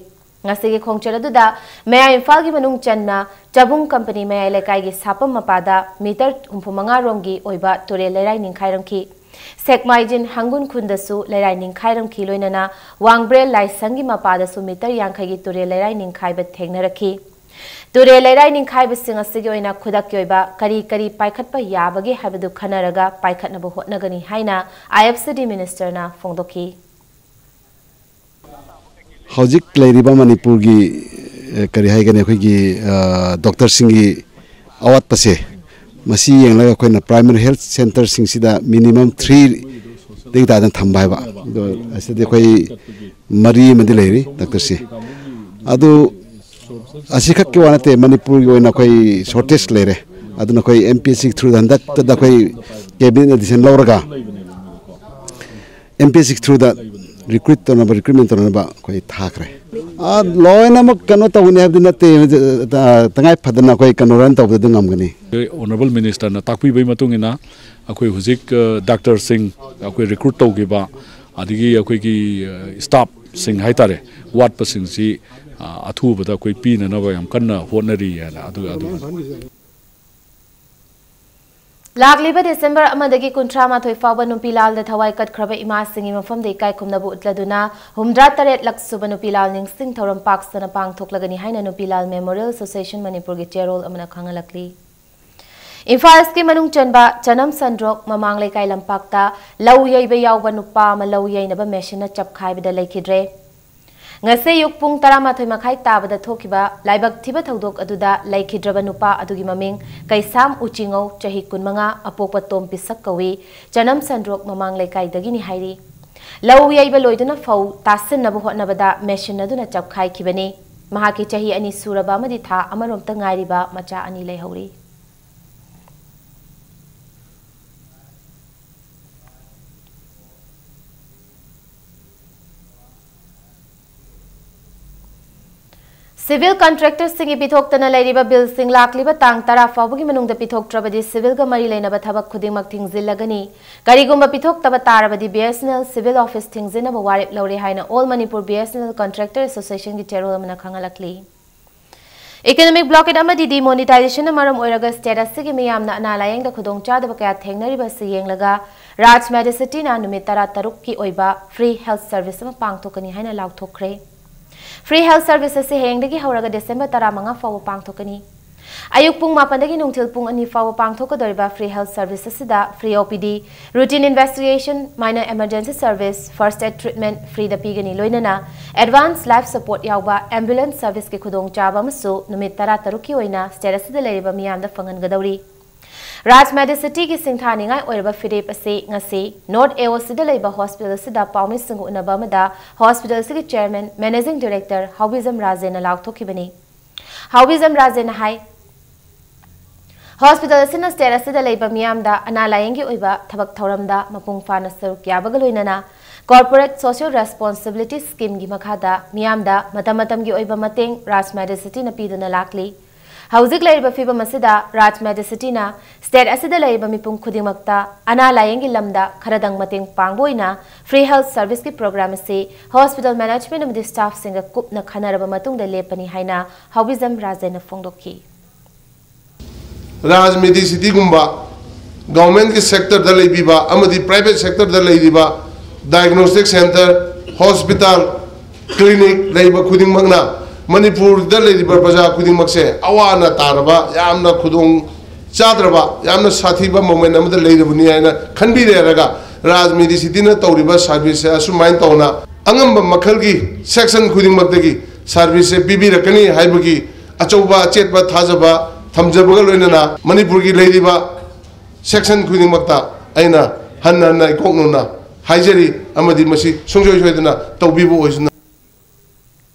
ꯉꯁꯤꯒꯤ ꯈꯣꯡꯆꯠ ꯑꯗꯨꯗ ꯃꯌꯥꯏ ꯏꯝꯐꯥꯜꯒꯤ ꯃꯅꯨꯡ ꯆꯟꯅ ꯆꯕꯨꯡ ꯀꯝꯄꯅꯤ ꯃꯌꯥꯏ ꯂꯩꯀꯥꯏꯒꯤ ꯁꯥꯄꯝ ꯃꯄꯥꯗ meter ꯍꯨꯝꯐꯨ ꯃꯉꯥ ꯔꯣꯝꯒꯤ ꯑꯣꯏꯕ ꯇꯨꯔꯦꯜ ꯂꯩꯔꯥꯏ ꯅꯤꯡꯈꯥꯏꯔꯝꯈꯤ꯫ ꯁꯦꯛꯃꯥꯏꯖꯤꯟ ꯍꯪꯒꯨꯟ ꯈꯨꯟꯗꯁꯨ ꯂꯩꯔꯥꯏ ꯅꯤꯡꯈꯥꯏꯔꯝꯈꯤ, ꯂꯣꯏꯅꯅ ꯋꯥꯡꯕ꯭ꯔꯦꯜ ꯂꯥꯏꯁꯪꯒꯤ ꯃꯄꯥꯗꯁꯨ meter ꯌꯥꯡꯈꯩꯒꯤ ꯇꯨꯔꯦꯜ ꯂꯩꯔꯥꯏ ꯅꯤꯡꯈꯥꯏꯕ ꯊꯦꯡꯅꯔꯛꯈꯤ꯫ ꯇꯨꯔꯦꯜ ꯂꯩꯔꯥꯏ ꯅꯤꯡꯈꯥꯏꯕꯁꯤꯡ ꯑꯁꯤꯒꯤ ꯑꯣꯏꯅ ꯈꯨꯗꯛꯀꯤ ꯑꯣꯏꯕ ꯀꯔꯤ ꯀꯔꯤ ꯄꯥꯏꯈꯠꯄ ꯌꯥꯕꯒꯦ ꯍꯥꯏꯕꯗꯨ ꯈꯟꯅꯔꯒ ꯄꯥꯏꯈꯠꯅꯕ ꯍꯣꯠꯅꯒꯅꯤ ꯍꯥꯏꯅ I F C D minister ꯅ ꯐꯣꯡꯗꯣꯛꯈꯤ꯫ ꯍꯧꯖꯤꯛ ꯂꯩꯔꯤꯕ ꯃꯅꯤꯄꯨꯔꯒꯤ, ꯑꯦ, ꯀꯔꯤ ꯍꯥꯏꯒꯅꯤ, ꯑꯩꯈꯣꯏꯒꯤ, ꯑ, doctor ꯁꯤꯡꯒꯤ ꯑꯋꯥꯠꯄꯁꯦ, ꯃꯁꯤ ꯌꯦꯡꯂꯒ ꯑꯩꯈꯣꯏꯅ primary health centre ꯁꯤꯡꯁꯤꯗ minimum three ꯗꯒꯤ ꯇꯥꯗꯅ ꯊꯝꯕ ꯍꯥꯏꯕ꯫ ꯑꯗꯣ ꯑꯁꯤꯗꯤ ꯑꯩꯈꯣꯏ ꯃꯔꯤ ꯑꯃꯗꯤ ꯂꯩꯔꯤ doctor ꯁꯦ꯫ ꯑꯗꯨ ꯑꯁꯤꯈꯛꯀꯤ ꯋꯥ ꯅꯠꯇꯦ, ꯃꯅꯤꯄꯨꯔꯒꯤ ꯑꯣꯏꯅ ꯑꯩꯈꯣꯏ ꯁꯣꯔꯇꯦꯖ ꯂꯩꯔꯦ꯫ ꯑꯗꯨꯅ ꯑꯩꯈꯣꯏ ꯑꯦꯝ ꯄꯤ ꯑꯦꯁ ꯁꯤꯒꯤ ꯊ꯭ꯔꯨꯗ ꯍꯟꯗꯛꯇꯗ ꯑꯩꯈꯣꯏ ꯀꯦꯕꯤꯅꯦꯠꯅ ꯗꯤꯁꯤꯖꯟ ꯂꯧꯔꯒ ꯑꯦꯝ ꯄꯤ ꯑꯦꯁ ꯁꯤꯒꯤ ꯊ꯭ꯔꯨꯗ ꯔꯤꯀ꯭ꯔꯨꯠ ꯇꯧꯅꯕ, ꯔꯤꯀ꯭ꯔꯨꯠꯃꯦꯟ ꯇꯧꯅꯅꯕ ꯑꯩꯈꯣꯏ ꯊꯥꯈ꯭ꯔꯦ꯫ ꯑ, ꯂꯣꯏꯅꯃꯛ ꯀꯩꯅꯣ ꯇꯧꯒꯅꯤ ꯍꯥꯏꯕꯗꯤ ꯅꯠꯇꯦ, ꯑ, ꯇꯉꯥꯏ ꯐꯗꯅ ꯑꯩꯈꯣꯏ ꯀꯩꯅꯣ ꯔꯟ ꯇꯧꯕꯗ ꯑꯗꯨꯝ ꯉꯝꯒꯅꯤ꯫ ꯑꯣꯅꯔꯦꯕꯜ ꯃꯤꯅꯤꯁꯇꯔꯅ ꯇꯥꯛꯄꯤꯕꯒꯤ ꯃꯇꯨꯡ ꯏꯟꯅ ꯑꯩꯈꯣꯏ ꯍꯧꯖꯤꯛ, ꯑ, ꯗꯥꯛꯇꯔꯁꯤꯡ ꯑꯩꯈꯣꯏ ꯔꯤꯀ꯭ꯔꯨꯠ ꯇꯧꯈꯤꯕ, ꯑꯗꯒꯤ ꯑꯩꯈꯣꯏꯒꯤ, ꯑ, ꯁ꯭ꯇꯥꯐꯁꯤꯡ ꯍꯥꯏꯇꯥꯔꯦ, ꯋꯥꯠꯄꯁꯤꯡꯁꯤ, ꯑ, ꯑꯊꯨꯕꯗ ꯑꯩꯈꯣꯏ ꯄꯤꯅꯅꯕ ꯌꯥꯝ ꯀꯟꯅ ꯍꯣꯠꯅꯔꯤ ꯍꯥꯏꯅ ꯑꯗꯨ, ꯑꯗꯨ ꯂꯥꯛꯂꯤꯕ ꯗꯤꯁꯦꯝꯕꯔ ꯑꯃꯗꯒꯤ ꯀꯨꯟꯊ꯭ꯔꯥ ꯃꯥꯊꯣꯏ ꯐꯥꯎꯕ ꯅꯨꯄꯤ ꯂꯥꯜꯗ ꯊꯋꯥꯏ ꯀꯠꯈ꯭ꯔꯕ ꯏꯃꯥꯁꯤꯡꯒꯤ ꯃꯐꯝꯗ ꯏꯀꯥꯏ ꯈꯨꯝꯅꯕ ꯎꯠꯂꯗꯨꯅ ꯍꯨꯝꯗ꯭ꯔꯥ ꯇꯔꯦꯠ ꯂꯛ ꯁꯨꯕ ꯅꯨꯄꯤ ꯂꯥꯜ ꯅꯤꯡꯁꯤꯡ ꯊꯧꯔꯝ ꯄꯥꯛ ꯁꯟꯅ ꯄꯥꯡꯊꯣꯛꯂꯒꯅꯤ ꯍꯥꯏꯅ ꯅꯨꯄꯤ ꯂꯥꯜ ꯃꯦꯃꯣꯔꯤꯌꯦꯜ ꯑꯦꯁꯣꯁꯤꯌꯦꯁꯟ ꯃꯅꯤꯄꯨꯔꯒꯤ ꯆꯦꯔꯣꯜ ꯑꯃꯅ ꯈꯪꯍꯜꯂꯛꯂꯤ꯫ ꯏꯝꯐꯥꯜ ꯏꯁꯀꯤ ꯃꯅꯨꯡ ꯆꯟꯕ ꯆꯅꯝ ꯁꯟꯗ꯭ꯔꯣꯛ ꯃꯃꯥꯡ ꯂꯩꯀꯥꯏ ꯂꯝꯄꯥꯛꯇ ꯂꯧ ꯌꯩꯕ ꯌꯥꯎꯕ ꯅꯨꯄꯥ ꯑꯃ ꯂꯧ ꯌꯩꯅꯕ ꯃꯦꯁꯤꯟꯅ ꯆꯞꯈꯥꯏꯕꯗ ꯂꯩꯈꯤꯗ꯭ꯔꯦ꯫ ꯉꯁꯤ ꯑꯌꯨꯛ ꯄꯨꯡ ꯇꯔꯥꯃꯥꯊꯣꯏ ꯃꯈꯥꯏ ꯇꯥꯕꯗ ꯊꯣꯛꯈꯤꯕ ꯂꯥꯏꯕꯛ ꯊꯤꯕ ꯊꯧꯗꯣꯛ ꯑꯗꯨꯗ ꯂꯩꯈꯤꯗ꯭ꯔꯕ ꯅꯨꯄꯥ ꯑꯗꯨꯒꯤ ꯃꯃꯤꯡ ꯀꯩꯁꯥꯝ ꯎꯆꯤꯉꯧ, ꯆꯍꯤ ꯀꯨꯟꯃꯉꯥ, ꯑꯄꯣꯛꯄ ꯇꯣꯝ ꯄꯤꯁꯛ ꯀꯧꯏ, ꯆꯅꯝ ꯁꯟꯗ꯭ꯔꯣꯛ ꯃꯃꯥꯡ ꯂꯩꯀꯥꯏꯗꯒꯤꯅꯤ ꯍꯥꯏꯔꯤ꯫ ꯂꯧ ꯌꯩꯕ ꯂꯣꯏꯗꯨꯅ ꯐꯧ ꯇꯥꯁꯤꯟꯅꯕ ꯍꯣꯠꯅꯕꯗ ꯃꯦꯁꯤꯟ ꯑꯗꯨꯅ ꯆꯞꯈꯥꯏꯈꯤꯕꯅꯤ꯫ ꯃꯍꯥꯛꯀꯤ ꯆꯍꯤ ꯑꯅꯤ ꯁꯨꯔꯕ ꯑꯃꯗꯤ ꯊꯥ ꯑꯃꯔꯣꯝꯇ ꯉꯥꯏꯔꯤꯕ ꯃꯆꯥ ꯑꯅꯤ ꯂꯩꯍꯧꯔꯤ꯫ ꯁꯤꯚꯤꯜ ꯀꯟꯇ꯭ꯔꯦꯛꯇꯔꯁꯤꯡꯒꯤ ꯄꯤꯊꯣꯛꯇꯅ ꯂꯩꯔꯤꯕ ꯕꯤꯜꯁꯤꯡ ꯂꯥꯛꯂꯤꯕ ꯇꯥꯡ ꯇꯔꯥ ꯐꯥꯎꯕꯒꯤ ꯃꯅꯨꯡꯗ ꯄꯤꯊꯣꯛꯇ꯭ꯔꯕꯗꯤ ꯁꯤꯚꯤꯜꯒ ꯃꯔꯤ ꯂꯩꯅꯕ ꯊꯕꯛ ꯈꯨꯗꯤꯡꯃꯛ ꯊꯤꯡꯖꯤꯜꯂꯒꯅꯤ꯫ ꯀꯔꯤꯒꯨꯝꯕ ꯄꯤꯊꯣꯛꯇꯕ ꯇꯥꯔꯕꯗꯤ B S N L civil office ꯊꯤꯡꯖꯤꯟꯅꯕ ꯋꯥꯔꯦꯞ ꯂꯧꯔꯦ ꯍꯥꯏꯅ all Manipur B S N L contractor ꯑꯦꯁꯣꯁꯤꯌꯦꯁꯟꯒꯤ ꯆꯦꯔꯣꯜ ꯑꯃꯅ ꯈꯪꯍꯜꯂꯛꯂꯤ꯫ ꯏꯀꯣꯅꯣꯃꯤꯛ ꯕ꯭ꯂꯣꯀꯦꯠ ꯑꯃꯗꯤ ꯗꯤꯃꯣꯅꯤꯇꯥꯏꯖꯦꯁꯟꯅ ꯃꯔꯝ ꯑꯣꯏꯔꯒ ꯁ꯭ꯇꯦꯠ ꯑꯁꯤꯒꯤ ꯃꯤꯌꯥꯝꯅ ꯑꯅꯥ ꯂꯥꯌꯦꯡꯗ ꯈꯨꯗꯣꯡꯆꯥꯗꯕ ꯀꯌꯥ ꯊꯦꯡꯅꯔꯤꯕ ꯑꯁꯤ ꯌꯦꯡꯂꯒ ꯔꯥꯖ ꯃꯦꯗꯤꯁꯤꯇꯤꯅ ꯅꯨꯃꯤꯠ ꯇꯔꯥ ꯇꯔꯨꯛꯀꯤ ꯑꯣꯏꯕ ꯐ꯭ꯔꯤ ꯍꯦꯜꯊ ꯁꯔꯚꯤꯁ ꯑꯃ ꯄꯥꯡꯊꯣꯛꯀꯅꯤ ꯍꯥꯏꯅ ꯂꯥꯎꯊꯣꯛꯈ꯭ꯔꯦ꯫ ꯐ꯭ꯔꯤ ꯍꯦꯜꯊ ꯁꯔꯚꯤꯁ ꯑꯁꯤ ꯍꯌꯦꯡꯗꯒꯤ ꯍꯧꯔꯒ ꯗꯤꯁꯦꯝꯕꯔ ꯇꯔꯥꯃꯉꯥ ꯐꯥꯎꯕ ꯄꯥꯡꯊꯣꯛꯀꯅꯤ꯫ ꯑꯌꯨꯛ ꯄꯨꯡ ꯃꯥꯄꯟꯗꯒꯤ ꯅꯨꯡꯊꯤꯜ ꯄꯨꯡ ꯑꯅꯤ ꯐꯥꯎꯕ ꯄꯥꯡꯊꯣꯛꯀꯗꯧꯔꯤꯕ ꯐ꯭ꯔꯤ ꯍꯦꯜꯊ ꯁꯔꯚꯤꯁ ꯑꯁꯤꯗ free O P D, routine investigation, minor emergency service, first aid treatment ꯐ꯭ꯔꯤꯗ ꯄꯤꯒꯅꯤ, ꯂꯣꯏꯅꯅ ꯑꯦꯗꯚꯥꯟꯁ ꯂꯥꯏꯐ ꯁꯄꯣꯔꯠ ꯌꯥꯎꯕ ꯑꯦꯝꯕꯨꯂꯦꯟꯁ ꯁꯔꯚꯤꯁꯀꯤ ꯈꯨꯗꯣꯡꯆꯥꯕ ꯑꯃꯁꯨ ꯅꯨꯃꯤꯠ ꯇꯔꯥ ꯇꯔꯨꯛꯀꯤ ꯑꯣꯏꯅ ꯁ꯭ꯇꯦꯠ ꯑꯁꯤꯗ ꯂꯩꯔꯤꯕ ꯃꯤꯌꯥꯝꯗ ꯐꯪꯍꯟꯒꯗꯧꯔꯤ꯫ ꯔꯥꯖ ꯃꯦꯗꯤꯁꯤꯇꯤꯒꯤ ꯁꯤꯡꯊꯥꯅꯤꯡꯉꯥꯏ ꯑꯣꯏꯔꯕ ꯐꯤꯔꯦꯞ ꯑꯁꯤ ꯉꯁꯤ ꯅꯣꯔꯠ ꯑꯦ ꯑꯣ ꯁꯤꯗ ꯂꯩꯕ ꯍꯣꯁꯄꯤꯇꯥꯜ ꯑꯁꯤꯗ ꯄꯥꯎꯃꯤꯁꯤꯡꯒ ꯎꯅꯕ ꯑꯃꯗ ꯍꯣꯁꯄꯤꯇꯥꯜ ꯑꯁꯤꯒꯤ ꯆꯦꯌꯔꯃꯦꯟ, ꯃꯦꯅꯦꯖꯤꯡ ꯗꯤꯔꯦꯛꯇꯔ ꯍꯥꯎꯕꯤꯖꯝ ꯔꯥꯖꯦꯟꯅ ꯂꯥꯎꯊꯣꯛꯈꯤꯕꯅꯤ꯫ ꯍꯥꯎꯕꯤꯖꯝ ꯔꯥꯖꯦꯅ ꯍꯥꯏ, ꯍꯣꯁꯄꯤꯇꯥꯜ ꯑꯁꯤꯅ ꯁ꯭ꯇꯦꯠ ꯑꯁꯤꯗ ꯂꯩꯕ ꯃꯤꯌꯥꯝꯗ ꯑꯅꯥ ꯂꯥꯌꯦꯡꯒꯤ ꯑꯣꯏꯕ ꯊꯕꯛ ꯊꯧꯔꯝꯗ ꯃꯄꯨꯡ ꯐꯥꯅ ꯁꯔꯨꯛ ꯌꯥꯕꯒ ꯂꯣꯏꯅꯅ Corporate Social Responsibility Scheme ꯒꯤ ꯃꯈꯥꯗ ꯃꯤꯌꯥꯝꯗ ꯃꯇꯝ ꯃꯇꯝꯒꯤ ꯑꯣꯏꯕ ꯃꯇꯦꯡ ꯔꯥꯖ ꯃꯦꯗꯤꯁꯤꯇꯤꯅ ꯄꯤꯗꯨꯅ ꯂꯥꯛꯂꯤ꯫ ꯍꯧꯖꯤꯛ ꯂꯩꯔꯤꯕ ꯐꯤꯕꯝ ꯑꯁꯤꯗ ꯔꯥꯖ ꯃꯦꯗꯤꯁꯤꯇꯤꯅ ꯁ꯭ꯇꯦꯠ ꯑꯁꯤꯗ ꯂꯩꯔꯤꯕ ꯃꯤꯄꯨꯝ ꯈꯨꯗꯤꯡꯃꯛꯇ ꯑꯅꯥ ꯂꯥꯌꯦꯡꯒꯤ ꯂꯝꯗ ꯈꯔꯗꯪ ꯃꯇꯦꯡ ꯄꯥꯡꯕ ꯑꯣꯏꯅ Free Health Service ꯀꯤ program ꯑꯁꯤ ꯍꯣꯁꯄꯤꯇꯥꯜ ꯃꯦꯅꯦꯖꯃꯦꯟ ꯑꯃꯗꯤ ꯁ꯭ꯇꯥꯐꯁꯤꯡꯒ ꯀꯨꯞꯅ ꯈꯟꯅꯔꯕ ꯃꯇꯨꯡꯗ ꯂꯦꯞꯄꯅꯤ ꯍꯥꯏꯅ ꯍꯥꯎꯕꯤꯖꯝ ꯔꯥꯖꯦꯅ ꯐꯣꯡꯗꯣꯛꯈꯤ꯫ ꯔꯥꯖ ꯃꯦꯗꯤꯁꯤꯇꯤꯒꯨꯝꯕ ꯒꯚꯔꯟꯃꯦꯟꯠꯀꯤ ꯁꯦꯛꯇꯔꯗ ꯂꯩꯕꯤꯕ ꯑꯃꯗꯤ ꯄ꯭ꯔꯥꯏꯚꯦꯠ ꯁꯦꯛꯇꯔꯗ ꯂꯩꯔꯤꯕ diagnostic centre, hospital, clinic ꯂꯩꯕ ꯈꯨꯗꯤꯡꯃꯛꯅ ꯃꯅꯤꯄꯨꯔꯗ ꯂꯩꯔꯤꯕ ꯄ꯭ꯔꯖꯥ ꯈꯨꯗꯤꯡꯃꯛꯁꯦ ꯑꯋꯥ ꯑꯅꯥ ꯇꯥꯔꯕ, ꯌꯥꯝꯅ ꯈꯨꯗꯣꯡ ꯆꯥꯗ꯭ꯔꯕ, ꯌꯥꯝꯅ ꯁꯥꯊꯤꯕ moment ꯑꯃꯗ ꯂꯩꯔꯕꯅꯤ ꯍꯥꯏꯅ ꯈꯟꯕꯤꯔꯦꯔꯒ ꯔꯥꯖ ꯃꯦꯗꯤꯁꯤꯇꯤꯅ ꯇꯧꯔꯤꯕ service ꯁꯦ ꯑꯁꯨꯃꯥꯏꯅ ꯇꯧꯅ ꯑꯉꯝꯕ ꯃꯈꯜꯒꯤ section ꯈꯨꯗꯤꯡꯃꯛꯇꯒꯤ service ꯁꯦ ꯄꯤꯕꯤꯔꯛꯀꯅꯤ ꯍꯥꯏꯕꯒꯤ ꯑꯆꯧꯕ ꯑꯆꯦꯠꯄ ꯊꯥꯖꯕ ꯊꯝꯖꯕꯒ ꯂꯣꯏꯅꯅ ꯃꯅꯤꯄꯨꯔꯒꯤ ꯂꯩꯔꯤꯕ section ꯈꯨꯗꯤꯡꯃꯛꯇ ꯑꯩꯅ ꯍꯟꯅ ꯍꯟꯅ ꯏꯀꯣꯛ ꯅꯧꯅ ꯍꯥꯏꯖꯔꯤ ꯑꯃꯗꯤ ꯃꯁꯤ ꯁꯨꯡꯁꯣꯏ ꯁꯣꯏꯗꯅ ꯇꯧꯕꯤꯕ ꯑꯣꯏꯁꯅꯨ꯫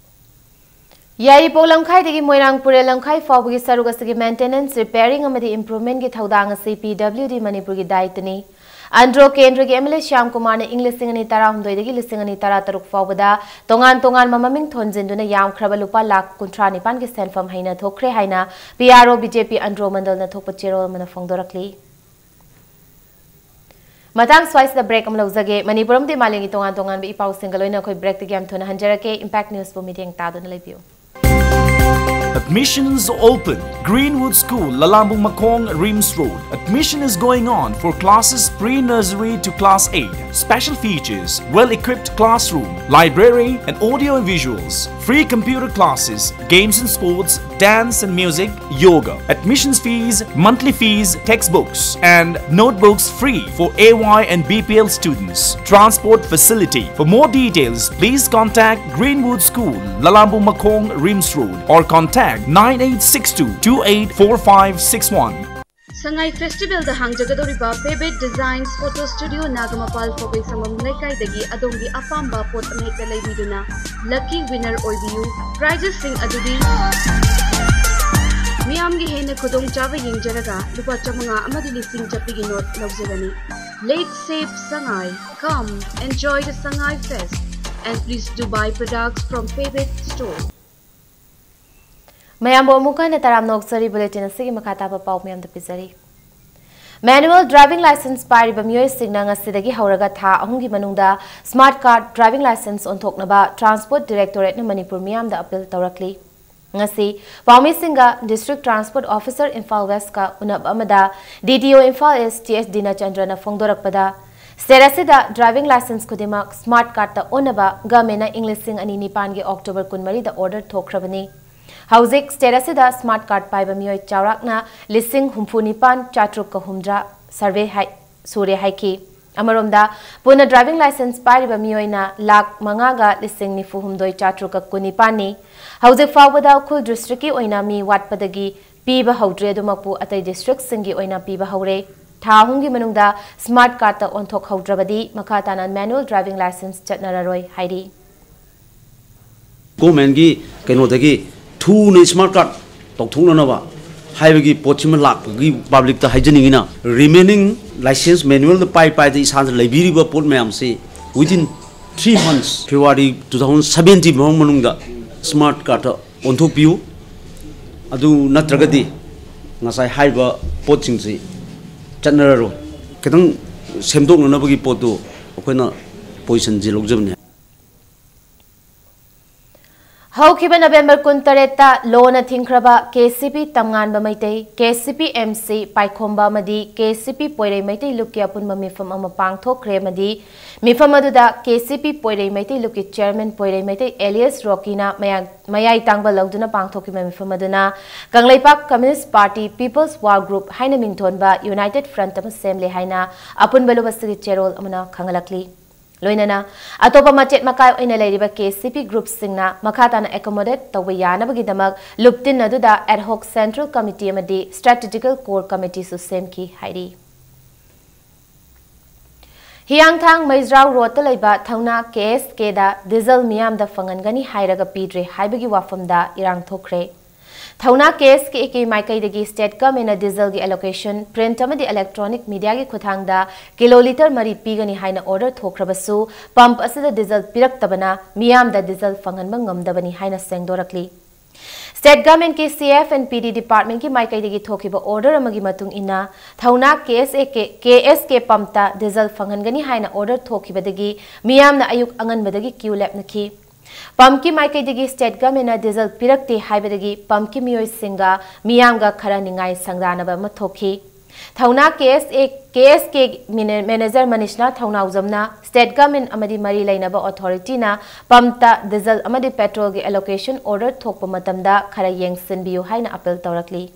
ꯌꯥꯏꯔꯤꯄꯣꯛ ꯂꯝꯈꯥꯏꯗꯒꯤ ꯃꯣꯏꯔꯥꯡ ꯄꯨꯔꯦꯜ ꯂꯝꯈꯥꯏ ꯐꯥꯎꯕꯒꯤ ꯁꯔꯨꯛ ꯑꯁꯤꯒꯤ maintenance, repairing ꯑꯃꯗꯤ improvement ꯀꯤ ꯊꯧꯗꯥꯡ ꯑꯁꯤ P W D ꯃꯅꯤꯄꯨꯔꯒꯤ ꯗꯥꯌꯤꯠꯇꯅꯤ꯫ ꯑꯟꯗ꯭ꯔꯣ ꯀꯦꯟꯗ꯭ꯔꯒꯤ M L A ꯁ꯭ꯌꯥꯝ ꯀꯨꯃꯥꯔꯅ ꯏꯪ ꯂꯤꯁꯤꯡ ꯑꯅꯤ ꯇꯔꯥꯍꯨꯝꯗꯣꯏꯗꯒꯤ ꯂꯤꯁꯤꯡ ꯑꯅꯤ ꯇꯔꯥꯇꯔꯨꯛ ꯐꯥꯎꯕꯗ ꯇꯣꯉꯥꯟ ꯇꯣꯉꯥꯟꯕ ꯃꯃꯤꯡ ꯊꯣꯟꯖꯤꯟꯗꯨꯅ ꯌꯥꯝꯈ꯭ꯔꯕ ꯂꯨꯄꯥ ꯂꯥꯈ ꯀꯨꯟꯊ꯭ꯔꯥ ꯅꯤꯄꯥꯟꯒꯤ ꯁꯦꯟꯐꯝ ꯍꯩꯅ ꯊꯣꯛꯈ꯭ꯔꯦ ꯍꯥꯏꯅ P R O B J P Andro ꯃꯟꯗꯜꯅ ꯊꯣꯛꯄ ꯆꯦꯔꯣꯜ ꯑꯃꯅ ꯐꯣꯡꯗꯣꯔꯛꯂꯤ꯫ ꯃꯇꯥꯡ ꯁ꯭ꯋꯥꯏꯁꯤꯗ break ꯑꯃ ꯂꯧꯖꯒꯦ꯫ ꯃꯅꯤꯄꯨꯔ ꯑꯃꯗꯤ ꯃꯥꯂꯦꯝꯒꯤ ꯇꯣꯉꯥꯟ ꯇꯣꯉꯥꯟꯕ ꯏ ꯄꯥꯎꯁꯤꯡꯒ ꯂꯣꯏꯅ ꯑꯩꯈꯣꯏ break ꯇꯒꯤ ꯌꯥꯝ ꯊꯨꯅ ꯍꯟꯖꯔꯛꯀꯦ꯫ Impact News ꯕꯨ ꯃꯤꯠꯌꯦꯡ ꯇꯥꯗꯨꯅ ꯂꯩꯕꯤꯌꯨ꯫ Admissions open. Greenwood School, Lalambu Makhong, Rims Road. Admission is going on for classes pre-nursery to class eight. Special features: well-equipped classroom, library and audio visuals, free computer classes, games and sports, dance and music, yoga. Admissions fees, monthly fees, textbooks and notebooks free for A Y and B P L students. Transport facility. For more details, please contact Greenwood School, Lalambu Makhong, Rims Road, or contact nine eight six two two eight four five six one. Sangai ꯐꯦꯁꯇꯤꯚꯦꯜꯗ ꯍꯥꯡꯖꯒꯗꯧꯔꯤꯕ Pebet ꯗꯤꯖꯥꯏꯟꯁ photo studio, ꯅꯥꯒꯃꯄꯥꯜ ꯐꯧꯕꯩ ꯁꯪꯕꯝ ꯂꯩꯀꯥꯏꯗꯒꯤ ꯑꯗꯣꯝꯒꯤ ꯑꯄꯥꯝꯕ ꯄꯣꯠ ꯑꯃꯍꯦꯛꯇ ꯂꯩꯕꯤꯗꯨꯅ lucky winner ꯑꯣꯏꯕꯤꯌꯨ꯫ Prizeꯁꯁꯤꯡ ꯑꯗꯨꯗꯤ ꯃꯤꯌꯥꯝꯒꯤ ꯍꯦꯟꯅ ꯈꯨꯗꯣꯡꯆꯥꯕ ꯌꯦꯡꯖꯔꯒ ꯂꯨꯄꯥ ꯆꯥꯃꯉꯥ ꯑꯃꯗꯤ ꯂꯤꯁꯤꯡ ꯆꯠꯄꯒꯤ ꯅꯣꯠ ꯂꯧꯖꯒꯅꯤ꯫ Let's save Sangai. Come, enjoy the Sangai Fest and please do buy products from Pebet Store. ꯃꯌꯥꯝꯕꯨ ꯑꯃꯨꯛ ꯍꯟꯅ ꯇꯔꯥꯝꯅ ꯑꯣꯛꯆꯔꯤ꯫ ꯕꯨꯂꯦꯇꯤꯟ ꯑꯁꯤꯒꯤ ꯃꯈꯥ ꯇꯥꯕ ꯄꯥꯎ ꯃꯌꯥꯝꯗ ꯄꯤꯖꯔꯤ꯫ Manual driving license ꯄꯥꯏꯔꯤꯕ ꯃꯤꯑꯣꯏꯁꯤꯡꯅ ꯉꯁꯤꯗꯒꯤ ꯍꯧꯔꯒ ꯊꯥ ꯑꯍꯨꯝꯒꯤ ꯃꯅꯨꯡꯗ smart card driving license ꯑꯣꯟꯊꯣꯛꯅꯕ Transport Directorateꯅ Manipur ꯃꯤꯌꯥꯝꯗ appeal ꯇꯧꯔꯛꯂꯤ꯫ ꯉꯁꯤ ꯄꯥꯎꯃꯤꯁꯤꯡꯒ District Transport Officer ꯏꯝꯐꯥꯜ ꯋꯦꯁꯀ ꯎꯅꯕ ꯑꯃꯗ DTO ꯏꯝꯐꯥꯜ ꯏꯁ ꯇꯤ ꯑꯦꯁ ꯗꯤꯅꯆꯟꯗ꯭ꯔꯅ ꯐꯣꯡꯗꯣꯔꯛꯄꯗ, state ꯑꯁꯤꯗ driving license ꯈꯨꯗꯤꯡꯃꯛ smart cardꯇ ꯑꯣꯟꯅꯕ governmentꯅ ꯏꯪ ꯂꯤꯁꯤꯡ ꯑꯅꯤ ꯅꯤꯄꯥꯟꯒꯤ October ꯀꯨꯟꯃꯔꯤꯗ order ꯊꯣꯛꯈ꯭ꯔꯕꯅꯤ꯫ ꯍꯧꯖꯤꯛ state ꯑꯁꯤꯗ smart card ꯄꯥꯏꯕ ꯃꯤꯑꯣꯏ ꯆꯥꯎꯔꯥꯛꯅ ꯂꯤꯁꯤꯡ ꯍꯨꯝꯐꯨ ꯅꯤꯄꯥꯟ ꯆꯥꯇ꯭ꯔꯨꯛꯀ ꯍꯨꯝꯗ꯭ꯔꯥ survey ꯍꯥꯏ-, ꯁꯨꯔꯦ ꯍꯥꯏꯈꯤ꯫ ꯑꯃꯔꯣꯝꯗ, ꯄꯨꯟꯅ driving license ꯄꯥꯏꯔꯤꯕ ꯃꯤꯑꯣꯏꯅ ꯂꯥꯈ ꯃꯉꯥꯒ ꯂꯤꯁꯤꯡ ꯅꯤꯐꯨ ꯍꯨꯝꯗꯣꯏ ꯆꯥꯇ꯭ꯔꯨꯛꯀ ꯀꯨꯟꯅꯤꯄꯥꯟꯅꯤ꯫ ꯍꯧꯖꯤꯛ ꯐꯥꯎꯕꯗ ꯎꯈ꯭ꯔꯨꯜ districtꯀꯤ ꯑꯣꯏꯅ ꯃꯤ ꯋꯥꯠꯄꯗꯒꯤ ꯄꯤꯕ ꯍꯧꯗ꯭ꯔꯤ, ꯑꯗꯨꯃꯛꯄꯨ ꯑꯇꯩ districtꯁꯤꯡꯒꯤ ꯑꯣꯏꯅ ꯄꯤꯕ ꯍꯧꯔꯦ꯫ ꯊꯥ ꯑꯍꯨꯝꯒꯤ ꯃꯅꯨꯡꯗ smart cardꯇ ꯑꯣꯟꯊꯣꯛꯍꯧꯗ꯭ꯔꯕꯗꯤ ꯃꯈꯥ ꯇꯥꯅ manual driving license ꯆꯠꯅꯔꯔꯣꯏ ꯍꯥꯏꯔꯤ꯫ Governmentꯀꯤ ꯀꯩꯅꯣꯗꯒꯤ ꯊꯨꯅ smart card ꯇꯧꯊꯣꯛꯅꯅꯕ ꯍꯥꯏꯕꯒꯤ ꯄꯣꯠꯁꯤꯃ ꯂꯥꯛꯄꯒꯤ publicꯇ ꯍꯥꯏꯖꯅꯤꯡꯉꯤꯅ, remaining license manualꯗ ꯄꯥꯏ ꯄꯥꯏꯗ ꯏꯁꯥꯗ ꯂꯩꯕꯤꯔꯤꯕ ꯄꯣꯠ ꯃꯌꯥꯝꯁꯤ within three months, February two thousand seventeen ꯐꯥꯎ ꯃꯅꯨꯡꯗ smart cardꯇ ꯑꯣꯟꯊꯣꯛꯄꯤꯌꯨ꯫ ꯑꯗꯨ ꯅꯠꯇ꯭ꯔꯒꯗꯤ ꯉꯁꯥꯏ ꯍꯥꯏꯔꯤꯕ ꯄꯣꯠꯁꯤꯡꯁꯤ ꯆꯠꯅꯔꯔꯣꯏ꯫ ꯈꯤꯇꯪ ꯁꯦꯝꯗꯣꯛꯅꯅꯕꯒꯤ ꯄꯣꯠꯇꯨ ꯑꯩꯈꯣꯏꯅ positionꯁꯤ ꯂꯧꯖꯕꯅꯤ꯫ ꯍꯧꯈꯤꯕ November ꯀꯨꯟꯇꯔꯦꯠꯇ ꯂꯣꯅ ꯊꯤꯡꯈ꯭ꯔꯕ KCP ꯇꯝꯉꯥꯟꯕ Meitei, KCP MC ꯄꯥꯏꯈꯣꯝꯕ ꯑꯃꯗꯤ KCP ꯄꯣꯏꯔꯩ ꯃꯩꯇꯩ ꯂꯨꯞꯀꯤ ꯑꯄꯨꯟꯕ ꯃꯤꯐꯝ ꯑꯃ ꯄꯥꯡꯊꯣꯛꯈ꯭ꯔꯦ ꯑꯃꯗꯤ ꯃꯤꯐꯝ ꯑꯗꯨꯗ KCP ꯄꯣꯏꯔꯩ Meitei ꯂꯨꯞꯀꯤ chairman ꯄꯣꯏꯔꯩ Meitei alias ꯔꯣꯀꯤꯅ ꯃꯌꯥ-, ꯃꯌꯥꯏ ꯇꯥꯡꯕ ꯂꯧꯗꯨꯅ ꯄꯥꯡꯊꯣꯛꯈꯤꯕ ꯃꯤꯐꯝ ꯑꯗꯨꯅ Kangleipak Communist Party People's War Group ꯍꯥꯏꯅ ꯃꯤꯡꯊꯣꯟꯕ united front ꯑꯃ ꯁꯦꯝꯂꯦ ꯍꯥꯏꯅ ꯑꯄꯨꯟꯕ ꯂꯨꯞ ꯑꯁꯤꯒꯤ ꯆꯦꯔꯣꯜ ꯑꯃꯅ ꯈꯪꯍꯜꯂꯛꯂꯤ꯫ ꯂꯣꯏꯅꯅ ꯑꯇꯣꯞꯄ ꯃꯆꯦꯠ ꯃꯀꯥꯏ ꯑꯣꯏꯅ ꯂꯩꯔꯤꯕ KCP groupꯁꯤꯡꯅ ꯃꯈꯥ ꯇꯥꯅ accommodate ꯇꯧꯕ ꯌꯥꯅꯕꯒꯤꯗꯃꯛ ꯂꯨꯞꯇꯤꯟ ꯑꯗꯨꯗ ad hoc central committee ꯑꯃꯗꯤ strategical core committeeꯁꯨ ꯁꯦꯝꯈꯤ ꯍꯥꯏꯔꯤ꯫ ꯍꯤꯌꯥꯡꯊꯥꯡ ꯃꯩꯖ꯭ꯔꯥꯎ ꯔꯣꯗꯇ ꯂꯩꯕ ꯊꯧꯅꯥ KSKꯗ diesel ꯃꯤꯌꯥꯝꯗ ꯐꯪꯍꯟꯒꯅꯤ ꯍꯥꯏꯔꯒ ꯄꯤꯗ꯭ꯔꯦ ꯍꯥꯏꯕꯒꯤ ꯋꯥꯐꯝꯗ ꯏꯔꯥꯡ ꯊꯣꯛꯈ꯭ꯔꯦ꯫ ꯊꯧꯅꯥ ꯀꯦ ꯑꯦꯁ ꯀꯦ ꯑꯦ ꯀꯦ ꯃꯥꯏꯀꯩꯗꯒꯤ state government ꯅ diesel ꯒꯤ allocation, print ꯑꯃꯗꯤ electronic media ꯒꯤ ꯈꯨꯠꯊꯥꯡꯗ ꯀꯤꯂꯣ ꯂꯤꯇꯔ ꯃꯔꯤ ꯄꯤꯒꯅꯤ ꯍꯥꯏꯅ order ꯊꯣꯛꯈ꯭ꯔꯕꯁꯨ, pump ꯑꯁꯤꯗ diesel ꯄꯤꯔꯛꯇꯕꯅ ꯃꯤꯌꯥꯝꯗ diesel ꯐꯪꯍꯟꯕ ꯉꯝꯗꯕꯅꯤ ꯍꯥꯏꯅ ꯁꯦꯡꯗꯣꯔꯛꯂꯤ꯫ State government ꯀꯤ C F and P D department ꯀꯤ ꯃꯥꯏꯀꯩꯗꯒꯤ ꯊꯣꯛꯈꯤꯕ order ꯑꯃꯒꯤ ꯃꯇꯨꯡ ꯏꯟꯅ, ꯊꯧꯅꯥ ꯀꯦ ꯑꯦꯁ A K, K S K pump ꯇ diesel ꯐꯪꯍꯟꯒꯅꯤ ꯍꯥꯏꯅ order ꯊꯣꯛꯈꯤꯕꯗꯒꯤ ꯃꯤꯌꯥꯝꯅ ꯑꯌꯨꯛ ꯑꯉꯟꯕꯗꯒꯤ queue ꯂꯦꯞꯅꯈꯤ꯫ Pump ꯀꯤ ꯃꯥꯏꯀꯩꯗꯒꯤ state government ꯅ diesel ꯄꯤꯔꯛꯇꯦ ꯍꯥꯏꯕꯗꯒꯤ pump ꯀꯤ ꯃꯤꯑꯣꯏꯁꯤꯡꯒ ꯃꯤꯌꯥꯝꯒ ꯈꯔ ꯅꯤꯡꯉꯥꯏ ꯁꯪꯗꯥꯅꯕ ꯑꯃ ꯊꯣꯛꯈꯤ꯫ ꯊꯧꯅꯥ ꯀꯦ ꯑꯦꯁ ꯑꯦ, ꯀꯦ ꯑꯦꯁ ꯀꯦ ꯃꯤꯅ-, manager ꯃꯅꯤꯁꯅꯥ ꯊꯧꯅꯥꯎꯖꯝꯅ state government ꯑꯃꯗꯤ ꯃꯔꯤ ꯂꯩꯅꯕ authority ꯅ pump ꯇ diesel ꯑꯃꯗꯤ petrol ꯒꯤ allocation order ꯊꯣꯛꯄ ꯃꯇꯝꯗ ꯈꯔ ꯌꯦꯡꯁꯤꯟꯕꯤꯌꯨ ꯍꯥꯏꯅ appeal ꯇꯧꯔꯛꯂꯤ꯫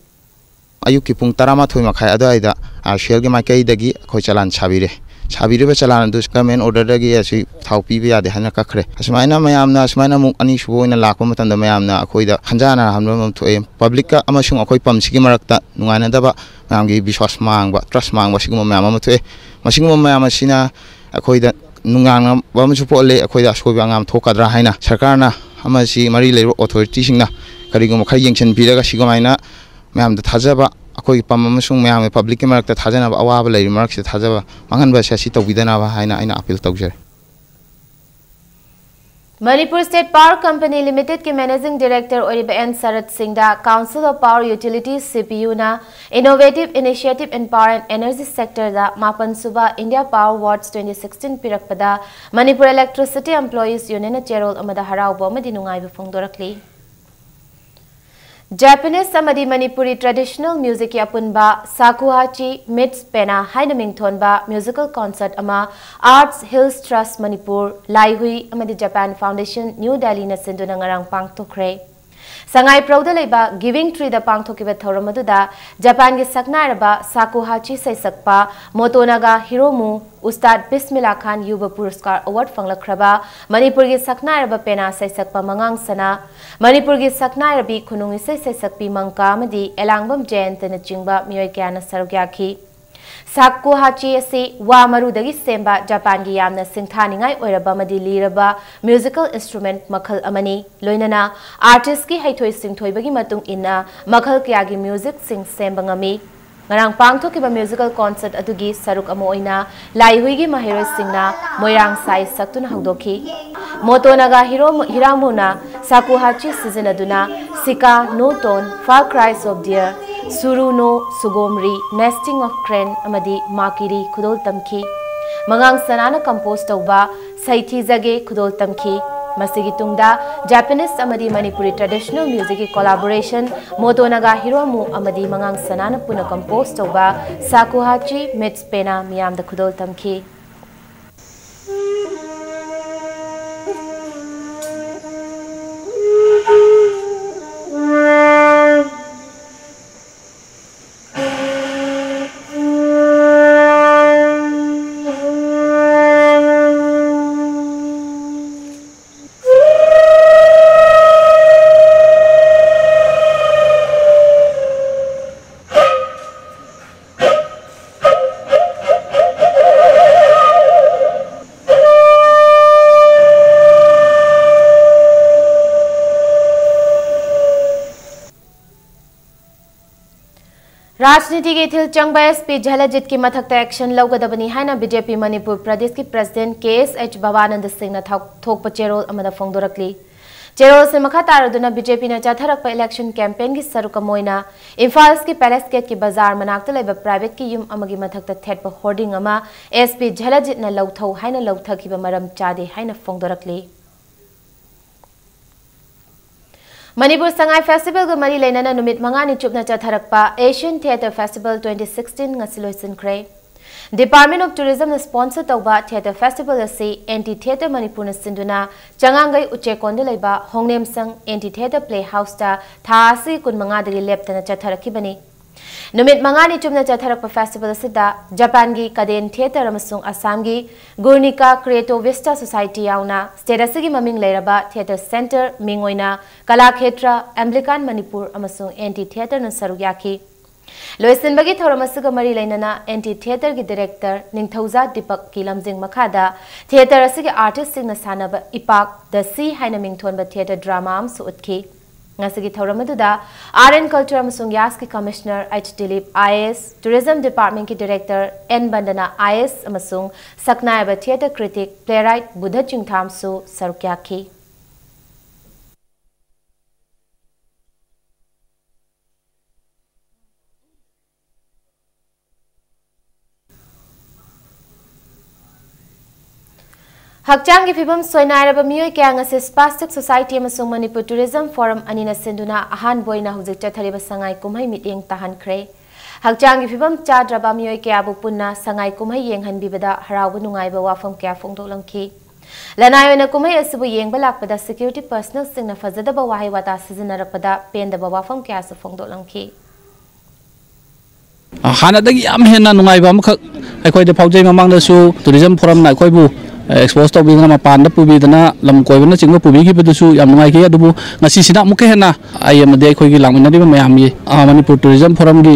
ꯑꯌꯨꯛꯀꯤ ꯄꯨꯡ ꯇꯔꯥꯃꯥꯊꯣꯏ ꯃꯈꯥꯏ ꯑꯗꯨꯋꯥꯏꯗ R C L ꯒꯤ ꯃꯥꯏꯀꯩꯗꯒꯤ ꯑꯩꯈꯣꯏ ꯆꯂꯥꯟ ꯁꯥꯕꯤꯔꯦ꯫ ꯁꯥꯕꯤꯔꯤꯕ ꯆꯂꯥꯟ ꯑꯗꯨ government order ꯗꯒꯤ ꯑꯁꯤ ꯊꯥꯎ ꯄꯤꯕ ꯌꯥꯗꯦ ꯍꯥꯏꯅ ꯀꯛꯈ꯭ꯔꯦ꯫ ꯑꯁꯨꯃꯥꯏꯅ ꯃꯌꯥꯝꯅ, ꯑꯁꯨꯃꯥꯏꯅ ꯑꯃꯨꯛ ꯑꯅꯤꯁꯨꯕ ꯑꯣꯏꯅ ꯂꯥꯛꯄ ꯃꯇꯝꯗ ꯃꯌꯥꯝꯅ ꯑꯩꯈꯣꯏꯗ ꯈꯟꯖꯥꯅꯍꯟꯕ ꯑꯃ ꯊꯣꯛꯑꯦ꯫ Public ꯀ ꯑꯃꯁꯨꯡ ꯑꯩꯈꯣꯏ pump ꯁꯤꯒꯤ ꯃꯔꯛꯇ ꯅꯨꯡꯉꯥꯏꯅꯗꯕ, ꯃꯌꯥꯝꯒꯤ ꯕꯤꯁ꯭ꯋꯥꯁ ꯃꯥꯡꯕ, trust ꯃꯥꯡꯕ, ꯁꯤꯒꯨꯝꯕ ꯃꯌꯥꯝ ꯑꯃ ꯊꯣꯛꯑꯦ꯫ ꯃꯁꯤꯒꯨꯝꯕ ꯃꯌꯥꯝ ꯑꯁꯤꯅ ꯑꯩꯈꯣꯏꯗ ꯅꯨꯡꯅꯥꯡꯅꯕ ꯑꯃꯁꯨ ꯄꯣꯛꯍꯜꯂꯦ, ꯑꯩꯈꯣꯏꯗ ꯑꯁꯣꯏꯕ ꯑꯉꯥꯝ ꯊꯣꯛꯀꯗ꯭ꯔꯥ ꯍꯥꯏꯅ꯫ ꯁꯔꯀꯥꯔꯅ ꯑꯃꯁꯤ ꯃꯔꯤ ꯂꯩꯔꯤꯕ authority ꯁꯤꯡꯅ ꯀꯔꯤꯒꯨꯝꯕ ꯈꯔ ꯌꯦꯡꯁꯤꯟꯕꯤꯔꯒ ꯁꯤꯒꯨꯃꯥꯏꯅ ꯃꯌꯥꯝꯗ ꯊꯥꯖꯕ, ꯑꯩꯈꯣꯏꯒꯤ pump ꯑꯃꯁꯨꯡ ꯃꯌꯥꯝꯒꯤ, public ꯀꯤ ꯃꯔꯛꯇ ꯊꯥꯖꯅꯕ ꯑꯋꯥꯕ ꯂꯩꯔꯤꯕ ꯃꯔꯛꯁꯤꯗ ꯊꯥꯖꯕ ꯃꯥꯡꯍꯟꯕ ꯑꯁꯦ ꯑꯁꯤ ꯇꯧꯕꯤꯗꯅꯕ ꯍꯥꯏꯅ ꯑꯩꯅ appeal ꯇꯧꯖꯔꯤ꯫ Manipur State Power Company Limited ꯀꯤ managing director ꯑꯣꯏꯔꯤꯕ N ꯁꯔꯠ ꯁꯤꯡꯗ Council of Power Utilities, C P U ꯅ innovative initiative in power and energy sector ꯗ ꯃꯥꯄꯟ ꯁꯨꯕ India Power Awards twenty sixteen ꯄꯤꯔꯛꯄꯗ Manipur Electricity Employees Union ꯅ ꯆꯦꯔꯣꯜ ꯑꯃꯗ ꯍꯔꯥꯎꯕ ꯑꯃꯗꯤ ꯅꯨꯡꯉꯥꯏꯕ ꯐꯣꯡꯗꯣꯔꯛꯂꯤ꯫ Japanese ꯑꯃꯗꯤ ꯃꯅꯤꯄꯨꯔꯤ traditional music ꯀꯤ ꯑꯄꯨꯟꯕ Shakuhachi meets Pena ꯍꯥꯏꯅ ꯃꯤꯡꯊꯣꯟꯕ musical concert ꯑꯃ Arts Hills Trust Manipur, ꯂꯥꯏꯍꯨꯏ ꯑꯃꯗꯤ Japan Foundation, New Delhi ꯅ ꯁꯤꯟꯗꯨꯅ ꯉꯔꯥꯡ ꯄꯥꯡꯊꯣꯛꯈ꯭ꯔꯦ꯫ ꯁꯉꯥꯏꯄ꯭ꯔꯧꯗ ꯂꯩꯕ Giving Tree ꯗ ꯄꯥꯡꯊꯣꯛꯈꯤꯕ ꯊꯧꯔꯝ ꯑꯗꯨꯗ ꯖꯄꯥꯟꯒꯤ ꯁꯛꯅꯥꯏꯔꯕ Shakuhachi ꯁꯩꯁꯛꯄ Motonaga Hiromu, Ustad Bismillah Khan Yuva Puraskar Award ꯐꯪꯂꯛꯈ꯭ꯔꯕ ꯃꯅꯤꯄꯨꯔꯒꯤ ꯁꯛꯅꯥꯏꯔꯕ ꯄꯦꯅꯥ ꯁꯩꯁꯛꯄ ꯃꯉꯥꯡ ꯁꯅꯥ, ꯃꯅꯤꯄꯨꯔꯒꯤ ꯁꯛꯅꯥꯏꯔꯕꯤ ꯈꯨꯅꯨꯡ ꯏꯁꯩ ꯁꯩꯁꯛꯄꯤ ꯃꯪꯀꯥ ꯑꯃꯗꯤ ꯑꯦꯂꯥꯡꯕꯝ ꯖꯌꯟꯇꯅꯆꯤꯡꯕ ꯃꯤꯑꯣꯏ ꯀꯌꯥꯅ ꯁꯔꯨꯛ ꯌꯥꯈꯤ꯫ ꯁꯥꯀꯨꯍꯥꯆꯤ ꯑꯁꯤ ꯋꯥ ꯃꯔꯨꯗꯒꯤ ꯁꯦꯝꯕ ꯖꯄꯥꯟꯒꯤ ꯌꯥꯝꯅ ꯁꯤꯡꯊꯥꯅꯤꯡꯉꯥꯏ ꯑꯣꯏꯔꯕ ꯑꯃꯗꯤ ꯂꯤꯔꯕ musical instrument ꯃꯈꯜ ꯑꯃꯅꯤ, ꯂꯣꯏꯅꯅ artistꯀꯤ ꯍꯩꯊꯣꯏ ꯁꯤꯡꯊꯣꯏꯕꯒꯤ ꯃꯇꯨꯡ ꯏꯟꯅ ꯃꯈꯜ ꯀꯌꯥꯒꯤ musicꯁꯤꯡ ꯁꯦꯝꯕ ꯉꯝꯃꯤ꯫ ꯉꯔꯥꯡ ꯄꯥꯡꯊꯣꯛꯈꯤꯕ musical concert ꯑꯗꯨꯒꯤ ꯁꯔꯨꯛ ꯑꯃ ꯑꯣꯏꯅ ꯂꯥꯏꯍꯨꯏꯒꯤ ꯃꯍꯩꯔꯣꯏꯁꯤꯡꯅ ꯃꯣꯏꯔꯥꯡ ꯁꯥꯏ ꯁꯛꯇꯨꯅ ꯍꯧꯗꯣꯛꯈꯤ꯫ ꯃꯣꯇꯣꯅꯥꯒꯥ ꯍꯤꯔꯣ-, ꯍꯤꯔꯥꯃꯨꯅ ꯁꯥꯀꯨꯍꯥꯆꯤ ꯁꯤꯖꯤꯟꯅꯗꯨꯅ Sika no Ton, Far Cries of Deer, Suru no Sugomri, Nesting of Crane ꯑꯃꯗꯤ Makiri ꯈꯨꯗꯣꯜ ꯇꯝꯈꯤ꯫ ꯃꯉꯥꯡ ꯁꯅꯥꯅ compose ꯇꯧꯕ ꯁꯩꯊꯤꯖꯒꯦ ꯈꯨꯗꯣꯜ ꯇꯝꯈꯤ꯫ ꯃꯁꯤꯒꯤ ꯇꯨꯡꯗ Japanese ꯑꯃꯗꯤ ꯃꯅꯤꯄꯨꯔꯤ traditional musicꯀꯤ collaboration ꯃꯣꯇꯣꯅꯥꯒꯥ ꯍꯤꯔꯣꯃꯨ ꯑꯃꯗꯤ ꯃꯉꯥꯡ ꯁꯅꯥꯅ ꯄꯨꯟꯅ compose ꯇꯧꯕ ꯁꯥꯀꯨꯍꯥꯆꯤ ꯃꯤꯠꯁ ꯄꯦꯅꯥ ꯃꯤꯌꯥꯝꯗ ꯈꯨꯗꯣꯜ ꯇꯝꯈꯤ꯫ ꯔꯥꯖꯅꯤꯇꯤꯒꯤ ꯏꯊꯤꯜ ꯆꯪꯕ S P ꯖꯦꯂꯥꯖꯤꯠꯀꯤ ꯃꯊꯛꯇ action ꯂꯧꯒꯗꯕꯅꯤ ꯍꯥꯏꯅ B J P ꯃꯅꯤꯄꯨꯔ ꯄ꯭ꯔꯗꯦꯁꯀꯤ president K S H ꯚꯕꯥꯅꯟꯗ ꯁꯤꯡꯅ ꯊꯧ-, ꯊꯣꯛꯄ ꯆꯦꯔꯣꯜ ꯑꯃꯗ ꯐꯣꯡꯗꯣꯔꯛꯂꯤ꯫ ꯆꯦꯔꯣꯜꯁꯦ ꯃꯈꯥ ꯇꯥꯔꯗꯨꯅ B J Pꯅ ꯆꯠꯊꯔꯛꯄ election campaignꯒꯤ ꯁꯔꯨꯛ ꯑꯃ ꯑꯣꯏꯅ ꯏꯝꯐꯥꯜ ꯏꯁꯀꯤ palace gateꯀꯤ ꯕꯖꯥꯔ ꯃꯅꯥꯛꯇ ꯂꯩꯕ privateꯀꯤ ꯌꯨꯝ ꯑꯃꯒꯤ ꯃꯊꯛꯇ ꯊꯦꯠꯄ hoarding ꯑꯃ S P ꯖꯦꯂꯥꯖꯤꯠꯅ ꯂꯧꯊꯧ ꯍꯥꯏꯅ ꯂꯧꯊꯈꯤꯕ ꯃꯔꯝ ꯆꯥꯗꯦ ꯍꯥꯏꯅ ꯐꯣꯡꯗꯣꯔꯛꯂꯤ꯫ ꯃꯅꯤꯄꯨꯔ ꯁꯉꯥꯏ festivalꯒ ꯃꯔꯤ ꯂꯩꯅꯅ ꯅꯨꯃꯤꯠ ꯃꯉꯥꯅꯤ ꯆꯨꯞꯅ ꯆꯠꯊꯔꯛꯄ Asian Theatre Festival twenty sixteen ꯉꯁꯤ ꯂꯣꯏꯁꯤꯟꯈ꯭ꯔꯦ꯫ Department of Tourismꯅ sponsor ꯇꯧꯕ theatre festival ꯑꯁꯤ Anti Theatre ꯃꯅꯤꯄꯨꯔꯅ ꯁꯤꯟꯗꯨꯅ ꯆꯉꯥꯡꯒꯩ ꯎꯆꯦꯛꯀꯣꯟꯗ ꯂꯩꯕ ꯍꯣꯡꯅꯦꯝꯁꯪ Anti Theatre Playhouseꯇ ꯊꯥ ꯑꯁꯤꯒꯤ ꯀꯨꯟꯃꯉꯥꯗꯒꯤ ꯂꯦꯞꯇꯅ ꯆꯠꯊꯔꯛꯈꯤꯕꯅꯤ꯫ ꯅꯨꯃꯤꯠ ꯃꯉꯥꯅꯤ ꯆꯨꯞꯅ ꯆꯠꯊꯔꯛꯄ festival ꯑꯁꯤꯗ ꯖꯄꯥꯟꯒꯤ Kaden Theatre ꯑꯃꯁꯨꯡ ꯑꯁꯥꯝꯒꯤ Guernica Creativista Society ꯌꯥꯎꯅ state ꯑꯁꯤꯒꯤ ꯃꯃꯤꯡ ꯂꯩꯔꯕ theatre centre, ꯃꯤꯡ ꯑꯣꯏꯅ Kalakshetra, Amblikan Manipur ꯑꯃꯁꯨꯡ Anti Theatreꯅ ꯁꯔꯨꯛ ꯌꯥꯈꯤ꯫ ꯂꯣꯏꯁꯤꯟꯕꯒꯤ ꯊꯧꯔꯝ ꯑꯁꯤꯒ ꯃꯔꯤ ꯂꯩꯅꯅ ꯑꯦꯟꯇꯤ ꯊꯤꯌꯦꯇꯔꯒꯤ ꯗꯤꯔꯦꯛꯇꯔ ꯅꯤꯡꯊꯧꯖꯥ ꯗꯤꯄꯛꯀꯤ ꯂꯝꯖꯤꯡ ꯃꯈꯥꯗ ꯊꯤꯌꯦꯇꯔ ꯑꯁꯤꯒꯤ ꯑꯥꯔꯇꯤꯁꯁꯤꯡꯅ ꯁꯥꯟꯅꯕ ꯏꯄꯥꯛ ꯗ ꯁꯤ ꯍꯥꯏꯅ ꯃꯤꯡꯊꯣꯟꯕ ꯊꯤꯌꯦꯇꯔ ꯗ꯭ꯔꯥꯃꯥ ꯑꯃꯁꯨ ꯎꯠꯈꯤ꯫ ꯉꯁꯤꯒꯤ ꯊꯧꯔꯝ ꯑꯗꯨꯗ ꯑꯥꯔꯠ ꯑꯦꯟ ꯀꯜꯆꯔ ꯑꯃꯁꯨꯡ ꯌꯥꯁꯀꯤ commissioner H Dilip I A S, tourism ꯗꯤꯄꯥꯔꯠꯃꯦꯟꯠꯀꯤ director N Bandana I A S ꯑꯃꯁꯨꯡ ꯁꯛꯅꯥꯏꯕ ꯊꯤꯌꯦꯇꯔ ꯀ꯭ꯔꯤꯇꯤꯛ ꯄ꯭ꯂꯦꯔꯥꯏꯠ ꯕꯨꯙ ꯆꯤꯡꯊꯥꯝꯁꯨ ꯁꯔꯨꯛ ꯌꯥꯈꯤ꯫ ꯍꯛꯆꯥꯡꯒꯤ ꯐꯤꯕꯝ ꯁꯣꯏꯅꯥꯏꯔꯕ ꯃꯤꯑꯣꯏ ꯀꯌꯥ ꯉꯁꯤ ꯁ꯭ꯄꯥꯁꯇꯤꯛ ꯁꯣꯁꯥꯏꯇꯤ ꯑꯃꯁꯨꯡ ꯃꯅꯤꯄꯨꯔ ꯇꯨꯔꯤꯖꯝ ꯐꯣꯔꯝ ꯑꯅꯤꯅ ꯁꯤꯟꯗꯨꯅ ꯑꯍꯥꯟꯕ ꯑꯣꯏꯅ ꯍꯧꯖꯤꯛ ꯆꯠꯊꯔꯤꯕ ꯁꯉꯥꯏ ꯀꯨꯝꯍꯩ ꯃꯤꯠꯌꯦꯡ ꯇꯥꯍꯟꯈ꯭ꯔꯦ꯫ ꯍꯛꯆꯥꯡꯒꯤ ꯐꯤꯕꯝ ꯆꯥꯗ꯭ꯔꯕ ꯃꯤꯑꯣꯏ ꯀꯌꯥꯕꯨ ꯄꯨꯟꯅ ꯁꯉꯥꯏ ꯀꯨꯝꯍꯩ ꯌꯦꯡꯍꯟꯕꯤꯕꯗ ꯍꯔꯥꯎꯕ ꯅꯨꯡꯉꯥꯏꯕ ꯋꯥꯐꯝ ꯀꯌꯥ ꯐꯣꯡꯗꯣꯛꯂꯝꯈꯤ꯫ ꯂꯅꯥꯏ ꯑꯣꯏꯅ ꯀꯨꯝꯍꯩ ꯑꯁꯤꯕꯨ ꯌꯦꯡꯕ ꯂꯥꯛꯄꯗ ꯁꯦꯀ꯭ꯌꯨꯔꯤꯇꯤ ꯄꯔꯁꯅꯦꯜꯁꯤꯡꯅ ꯐꯖꯗꯕ ꯋꯥꯍꯩ ꯋꯥꯇꯥ ꯁꯤꯖꯤꯟꯅꯔꯛꯄꯗ ꯄꯦꯟꯗꯕ ꯋꯥꯐꯝ ꯀꯌꯥꯁꯨ ꯐꯣꯡꯗꯣꯛꯂꯝꯈꯤ꯫ ꯍꯥꯟꯅꯗꯒꯤ ꯌꯥꯝ ꯍꯦꯟꯅ ꯅꯨꯡꯉꯥꯏꯕ ꯑꯃꯈꯛ ꯑꯩꯈꯣꯏꯗ ꯐꯥꯎꯖꯩ꯫ ꯃꯃꯥꯡꯗꯁꯨ ꯇꯨꯔꯤꯖꯝ ꯐꯣꯔꯝꯅ ꯑꯩꯈꯣꯏꯕꯨ ꯑꯦꯛꯁꯄꯣꯖ ꯇꯧꯕꯤꯗꯅ, ꯃꯄꯥꯟꯗ ꯄꯨꯕꯤꯗꯅ, ꯂꯝ ꯀꯣꯏꯕꯅꯆꯤꯡꯕ ꯄꯨꯕꯤꯈꯤꯕꯗꯨꯁꯨ ꯌꯥꯝ ꯅꯨꯡꯉꯥꯏꯈꯤ꯫ ꯑꯗꯨꯕꯨ ꯉꯁꯤꯁꯤꯅ ꯑꯃꯨꯛꯀ ꯍꯦꯟꯅ ꯑꯩ ꯑꯃꯗꯤ ꯑꯩꯈꯣꯏꯒꯤ ꯂꯥꯛꯃꯤꯟꯅꯔꯤꯕ ꯃꯌꯥꯝꯒꯤ, ꯑ, ꯃꯅꯤꯄꯨꯔ ꯇꯨꯔꯤꯖꯝ ꯐꯣꯔꯝꯒꯤ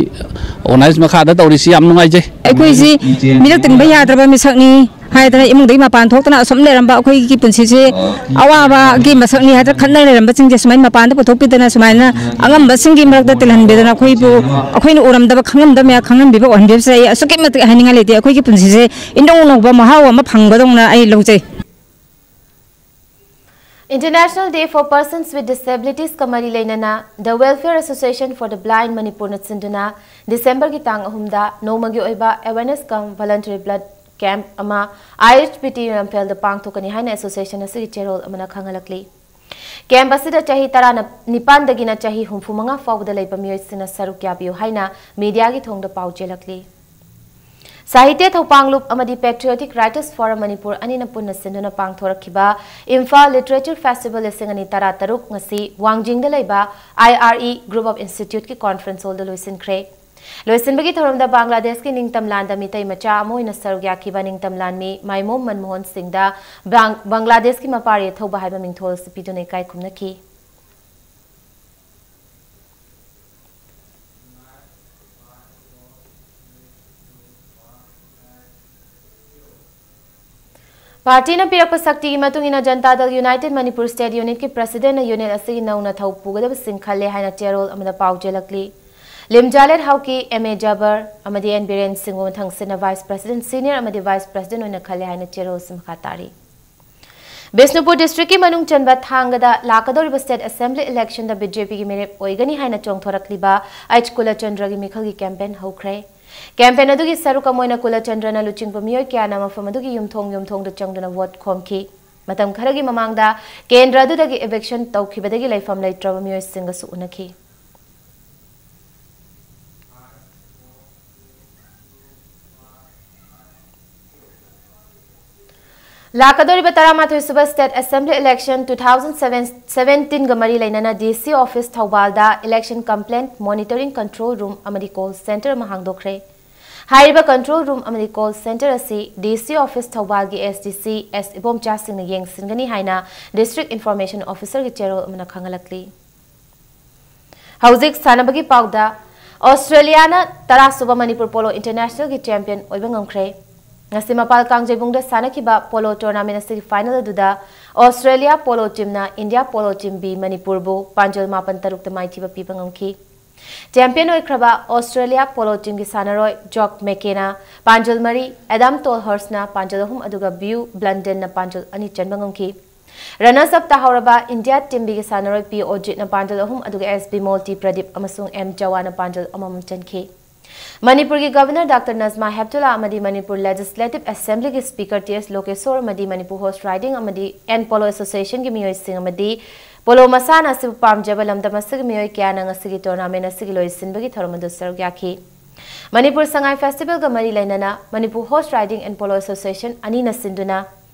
ꯑꯣꯔꯒꯅꯥꯏꯖ ꯃꯈꯥꯗ ꯇꯧꯔꯤꯁꯤ ꯌꯥꯝ ꯅꯨꯡꯉꯥꯏꯖꯩ꯫ ꯑꯩꯈꯣꯏꯁꯤ ꯃꯤꯔꯛ ꯇꯤꯟꯕ ꯌꯥꯗ꯭ꯔꯕ ꯃꯤꯁꯛꯅꯤ ꯍꯥꯏꯗꯅ ꯏꯃꯨꯡꯗꯒꯤ ꯃꯄꯥꯟ ꯊꯣꯛꯇꯅ ꯑꯁꯨꯝ ꯂꯩꯔꯝꯕ, ꯑꯩꯈꯣꯏꯒꯤ ꯄꯨꯟꯁꯤꯁꯦ ꯑꯋꯥꯕꯒꯤ ꯃꯁꯛꯅꯤ ꯍꯥꯏꯗꯅ ꯈꯟꯗꯅ ꯂꯩꯔꯝꯕꯁꯤꯡꯁꯦ ꯁꯨꯃꯥꯏꯅ ꯃꯄꯥꯟꯗ ꯄꯨꯊꯣꯛꯄꯤꯗꯅ, ꯁꯨꯃꯥꯏꯅ ꯑꯉꯝꯕꯁꯤꯡꯒꯤ ꯃꯔꯛꯇ ꯇꯤꯜꯍꯟꯕꯤꯗꯅ, ꯑꯩꯈꯣꯏꯕꯨ, ꯑꯩꯈꯣꯏꯅ ꯎꯔꯝꯗꯕ, ꯈꯪꯉꯝꯗꯕ ꯃꯌꯥꯝ ꯈꯪꯍꯟꯕꯤꯕ, ꯎꯍꯟꯕꯤꯕꯁꯦ ꯑꯩ ꯑꯁꯨꯛꯀꯤ ꯃꯇꯤꯛ ꯍꯥꯏꯅꯤꯡꯉꯥꯏ ꯂꯩꯇꯦ꯫ ꯑꯩꯈꯣꯏꯒꯤ ꯄꯨꯟꯁꯤꯁꯦ ꯏꯅꯧ ꯅꯧꯕ ꯃꯍꯥꯎ ꯑꯃ ꯐꯪꯕꯗꯧꯅ ꯑꯩ ꯂꯧꯖꯩ꯫ International Day for Persons with Disabilities ꯀ ꯃꯔꯤ ꯂꯩꯅꯅ The Welfare Association for the Blind ꯃꯅꯤꯄꯨꯔꯅ ꯁꯤꯟꯗꯨꯅ ꯗꯤꯁꯦꯝꯕꯔꯒꯤ ꯇꯥꯡ ꯑꯍꯨꯝꯗ ꯅꯣꯡꯃꯒꯤ ꯑꯣꯏꯕ awareness cum voluntary blood camp ꯑꯃ ꯑꯥꯏ ꯑꯩꯆ ꯕꯤ ꯇꯤ ꯂꯝꯐꯦꯜꯗ ꯄꯥꯡꯊꯣꯛꯀꯅꯤ ꯍꯥꯏꯅ ꯑꯦꯁꯣꯁꯤꯌꯦꯁꯟ ꯑꯁꯤꯒꯤ ꯆꯦꯔꯣꯜ ꯑꯃꯅ ꯈꯪꯍꯜꯂꯛꯂꯤ꯫ ꯀꯦꯝꯞ ꯑꯁꯤꯗ ꯆꯍꯤ ꯇꯔꯥꯅꯤꯄꯥꯟꯗꯒꯤꯅ ꯆꯍꯤ ꯍꯨꯝꯐꯨ ꯃꯉꯥ ꯐꯥꯎꯕꯗ ꯂꯩꯕ ꯃꯤꯑꯣꯏꯁꯤꯡꯅ ꯁꯔꯨꯛ ꯌꯥꯕꯤꯌꯨ ꯍꯥꯏꯅ ꯃꯤꯗꯤꯌꯥꯒꯤ ꯊꯣꯡꯗ ꯄꯥꯎ ꯆꯦꯜꯂꯛꯂꯤ꯫ ꯁꯥꯍꯤꯇ꯭ꯌ ꯊꯧꯄꯥꯡꯂꯨꯞ ꯑꯃꯗꯤ Patriotic Writers Forum ꯃꯅꯤꯄꯨꯔ ꯑꯅꯤꯅ ꯄꯨꯟꯅ ꯁꯤꯟꯗꯨꯅ ꯄꯥꯡꯊꯣꯔꯛꯈꯤꯕ ꯏꯝꯐꯥꯜ Literature Festival ꯂꯤꯁꯤꯡ ꯑꯅꯤ ꯇꯔꯥ ꯇꯔꯨꯛ ꯉꯁꯤ ꯋꯥꯡꯖꯤꯡꯗ ꯂꯩꯕ I R E Group of Institute ꯀꯤ conference hall ꯗ ꯂꯣꯏꯁꯤꯟꯈ꯭ꯔꯦ꯫ ꯂꯣꯏꯁꯤꯟꯕꯒꯤ ꯊꯧꯔꯝꯗ ꯕꯪꯒ꯭ꯂꯥꯗꯦꯁꯀꯤ ꯅꯤꯡꯇꯝ ꯂꯥꯟꯗ ꯃꯤꯇꯩ ꯃꯆꯥ ꯑꯃ ꯑꯣꯏꯅ ꯁꯔꯨꯛ ꯌꯥꯈꯤꯕ ꯅꯤꯡꯇꯝ ꯂꯥꯟꯃꯤ ꯃꯥꯏꯃꯣꯝ ꯃꯟꯃꯣꯍꯟ ꯁꯤꯡꯗ ꯕꯪ-, ꯕꯪꯒ꯭ꯂꯥꯗꯦꯁꯀꯤ ꯃꯄꯥꯔꯤ ꯊꯧꯕ ꯍꯥꯏꯕ ꯃꯤꯡꯊꯣꯜ ꯑꯁꯤ ꯄꯤꯗꯨꯅ ꯏꯀꯥꯏ ꯈꯨꯝꯅꯈꯤ꯫ ꯄꯥꯔꯇꯤꯅ ꯄꯤꯔꯛꯄ ꯁꯛꯇꯤꯒꯤ ꯃꯇꯨꯡ ꯏꯟꯅ ꯖꯟꯇꯥ ꯗꯜ ꯌꯨꯅꯥꯏꯇꯦꯗ ꯃꯅꯤꯄꯨꯔ ꯁ꯭ꯇꯦꯠ ꯌꯨꯅꯤꯠꯀꯤ ꯄ꯭ꯔꯁꯤꯗꯦꯟꯠꯅ ꯌꯨꯅꯤꯠ ꯑꯁꯤꯒꯤ ꯅꯧꯅ ꯊꯧ ꯄꯨꯒꯗꯕꯁꯤꯡ ꯈꯜꯂꯦ ꯍꯥꯏꯅ ꯆꯦꯔꯣꯜ ꯑꯃꯗ ꯄꯥꯎ ꯆꯦꯜꯂꯛꯂꯤ꯫ ꯂꯤꯝꯖꯥꯂꯦꯠ ꯍꯥꯎꯀꯤ, ꯑꯦꯝ ꯑꯦ ꯖꯕꯔ ꯑꯃꯗꯤ ꯑꯦꯟ ꯕꯤꯔꯦꯟ ꯁꯤꯡꯕꯨ ꯃꯊꯪꯁꯤꯠꯅ ꯚꯥꯏꯁ ꯄ꯭ꯔꯁꯤꯗꯦꯟꯠ ꯁꯤꯅꯤꯌꯔ ꯑꯃꯗꯤ ꯚꯥꯏꯁ ꯄ꯭ꯔꯁꯤꯗꯦꯟꯠ ꯑꯣꯏꯅ ꯈꯜꯂꯦ ꯍꯥꯏꯅ ꯆꯦꯔꯣꯜ ꯑꯁꯤ ꯃꯈꯥ ꯇꯥꯔꯤ꯫ ꯕꯤꯁꯅꯨꯄꯨꯔ ꯗꯤꯁꯇ꯭ꯔꯤꯛꯀꯤ ꯃꯅꯨꯡ ꯆꯟꯕ ꯊꯥꯡꯒꯗ ꯂꯥꯛꯀꯗꯧꯔꯤꯕ ꯁ꯭ꯇꯦꯠ ꯑꯦꯁꯦꯝꯕ꯭ꯂꯤ ꯏꯂꯦꯛꯁꯟꯗ ꯕꯤ ꯖꯦ ꯄꯤꯒꯤ ꯃꯤꯔꯦꯞ ꯑꯣꯏꯒꯅꯤ ꯍꯥꯏꯅ ꯆꯣꯡꯊꯣꯔꯛꯂꯤꯕ ꯑꯩꯆ ꯀꯨꯂꯆꯟꯗ꯭ꯔꯒꯤ ꯃꯤꯈꯜꯒꯤ ꯀꯦꯝꯄꯦꯟ ꯍꯧꯈ꯭ꯔꯦ꯫ ꯀꯦꯝꯄꯦꯟ ꯑꯗꯨꯒꯤ ꯁꯔꯨꯛ ꯑꯃ ꯑꯣꯏꯅ ꯀꯨꯂꯆꯟꯗ꯭ꯔꯅ ꯂꯨꯆꯤꯡꯕ ꯃꯤꯑꯣꯏ ꯀꯌꯥꯅ ꯃꯐꯝ ꯑꯗꯨꯒꯤ ꯌꯨꯝꯊꯣꯡ ꯌꯨꯝꯊꯣꯡꯗ ꯆꯪꯗꯨꯅ ꯚꯣꯠ ꯈꯣꯝꯈꯤ꯫ ꯃꯇꯝ ꯈꯔꯒꯤ ꯃꯃꯥꯡꯗ ꯀꯦꯟꯗ꯭ꯔ ꯑꯗꯨꯗꯒꯤ ꯏꯚꯤꯛꯁꯟ ꯇꯧꯈꯤꯕꯗꯒꯤ ꯂꯩꯐꯝ ꯂꯩꯇ꯭ꯔꯕ ꯃꯤꯑꯣꯏꯁꯤꯡꯒꯁꯨ ꯎꯅꯈꯤ꯫ ꯂꯥꯛꯀꯗꯧꯔꯤꯕ ꯇꯔꯥꯃꯥꯊꯣꯏ ꯁꯨꯕ state assembly election two thousand ꯁꯚꯦꯟꯇꯤꯟꯒ ꯃꯔꯤ ꯂꯩꯅꯅ ꯗꯤ ꯁꯤ ꯑꯣꯐꯤꯁ ꯊꯧꯕꯥꯜꯗ election complaint monitoring control room ꯑꯃꯗꯤ ꯀꯣꯜ ꯁꯦꯟꯇꯔ ꯑꯃ ꯍꯥꯡꯗꯣꯛꯈ꯭ꯔꯦ꯫ ꯍꯥꯏꯔꯤꯕ ꯀꯟꯇ꯭ꯔꯣꯜ ꯔꯨꯝ ꯑꯃꯗꯤ ꯀꯣꯜ ꯁꯦꯟꯇꯔ ꯑꯁꯤ D C office ꯊꯧꯕꯥꯜꯒꯤ S D C S ꯏꯕꯣꯝꯆꯥꯁꯤꯡꯅ ꯌꯦꯡꯁꯤꯟꯒꯅꯤ ꯍꯥꯏꯅ ꯗꯤꯁꯇ꯭ꯔꯤꯛ ꯏꯟꯐꯣꯔꯃꯦꯁꯟ ꯑꯣꯐꯤꯁꯔꯒꯤ ꯆꯦꯔꯣꯜ ꯑꯃꯅ ꯈꯪꯍꯜꯂꯛꯂꯤ꯫ ꯍꯧꯖꯤꯛ ꯁꯥꯟꯅꯕꯒꯤ ꯄꯥꯎꯗ, ꯑꯣꯁꯇ꯭ꯔꯦꯂꯤꯌꯥꯅ ꯇꯔꯥ ꯁꯨꯕ ꯃꯅꯤꯄꯨꯔ ꯄꯣꯂꯣ ꯏꯟꯇꯔꯅꯦꯁꯅꯦꯜꯒꯤ ꯆꯦꯝꯄꯤꯌꯟ ꯑꯣꯏꯕ ꯉꯝꯈ꯭ꯔꯦ꯫ ꯉꯁꯤ ꯃꯄꯥꯜ ꯀꯥꯡꯖꯩꯕꯨꯡꯗ ꯁꯥꯟꯅꯈꯤꯕ ꯄꯣꯂꯣ ꯇꯣꯔꯅꯥꯃꯦꯟ ꯑꯁꯤꯒꯤ ꯐꯥꯏꯅꯦꯜ ꯑꯗꯨꯗ ꯑꯣꯁꯇ꯭ꯔꯦꯂꯤꯌꯥ ꯄꯣꯂꯣ ꯇꯤꯝꯅ ꯏꯟꯗꯤꯌꯥ ꯄꯣꯂꯣ ꯇꯤꯝ ꯕꯤ ꯃꯅꯤꯄꯨꯔꯕꯨ ꯄꯥꯟꯖꯜ ꯃꯥꯄꯟ ꯇꯔꯨꯛꯇ ꯃꯥꯏꯊꯤꯕ ꯄꯤꯕ ꯉꯝꯈꯤ꯫ ꯆꯦꯝꯄꯤꯌꯟ ꯑꯣꯏꯈ꯭ꯔꯕ ꯑꯣꯁꯇ꯭ꯔꯦꯂꯤꯌꯥ ꯄꯣꯂꯣ ꯇꯤꯝꯒꯤ ꯁꯥꯟꯅꯔꯣꯏ ꯖꯣꯛ ꯃꯦꯀꯦꯅ ꯄꯥꯟꯖꯜ ꯃꯔꯤ, ꯑꯦꯗꯥꯝ ꯇꯣꯜꯍꯔꯁꯅ ꯄꯥꯟꯖꯜ ꯑꯍꯨꯝ ꯑꯗꯨꯒ ꯕ꯭ꯌꯨ ꯕ꯭ꯂꯟꯗꯟꯅ ꯄꯥꯟꯖꯜ ꯑꯅꯤ ꯆꯟꯕ ꯉꯝꯈꯤ꯫ ꯔꯅꯔꯁ ꯑꯞ ꯇꯥꯍꯧꯔꯕ ꯏꯟꯗꯤꯌꯥ ꯇꯤꯝ ꯕꯤꯒꯤ ꯁꯥꯟꯅꯔꯣꯏ ꯄꯤ ꯑꯣꯖꯤꯠꯅ ꯄꯥꯟꯖꯜ ꯑꯍꯨꯝ ꯑꯗꯨꯒ ꯑꯦꯁ ꯕꯤꯃꯣꯜ, ꯇꯤ ꯄ꯭ꯔꯗꯤꯞ ꯑꯃꯁꯨꯡ ꯑꯦꯝ ꯖꯋꯥꯅ ꯄꯥꯟꯖꯜ ꯑꯃꯃꯝ ꯆꯟꯈꯤ꯫ ꯃꯅꯤꯄꯨꯔꯒꯤ ꯒꯚꯔꯅꯔ ꯗꯥꯛꯇꯔ ꯅꯖꯃꯥ ꯍꯦꯞꯇꯨꯂꯥ ꯑꯃꯗꯤ ꯃꯅꯤꯄꯨꯔ ꯂꯦꯖꯤꯁꯂꯦꯇꯤꯚ ꯑꯦꯁꯦꯝꯕ꯭ꯂꯤꯒꯤ ꯁ꯭ꯄꯤꯀꯔ ꯇꯤ ꯑꯦꯁ ꯂꯣꯀꯦꯁꯣꯔ ꯑꯃꯗꯤ ꯃꯅꯤꯄꯨꯔ ꯍꯣꯔꯁ ꯔꯥꯏꯗꯤꯡ ꯑꯃꯗꯤ ꯑꯦꯟ ꯄꯣꯂꯣ ꯑꯦꯁꯣꯁꯤꯌꯦꯁꯟꯒꯤ ꯃꯤꯑꯣꯏꯁꯤꯡ ꯑꯃꯗꯤ ꯄꯣꯂꯣ ꯃꯁꯥꯟꯅ ꯑꯁꯤꯕꯨ ꯄꯥꯝꯖꯕ ꯂꯝꯗꯝ ꯑꯁꯤꯒꯤ ꯃꯤꯑꯣꯏ ꯀꯌꯥꯅ ꯉꯁꯤꯒꯤ ꯇꯣꯔꯅꯥꯃꯦꯟ ꯑꯁꯤꯒꯤ ꯂꯣꯏꯁꯤꯟꯕꯒꯤ ꯊꯧꯔꯝ ꯑꯗꯨ ꯁꯔꯨꯛ ꯌꯥꯈꯤ꯫ ꯃꯅꯤꯄꯨꯔ ꯁꯉꯥꯏ ꯐꯦꯁꯇꯤꯚꯦꯜꯒ ꯃꯔꯤ ꯂꯩꯅꯅ Manipur horse riding and polo association ꯑꯅꯤꯅ ꯁꯤꯟꯗꯨꯅ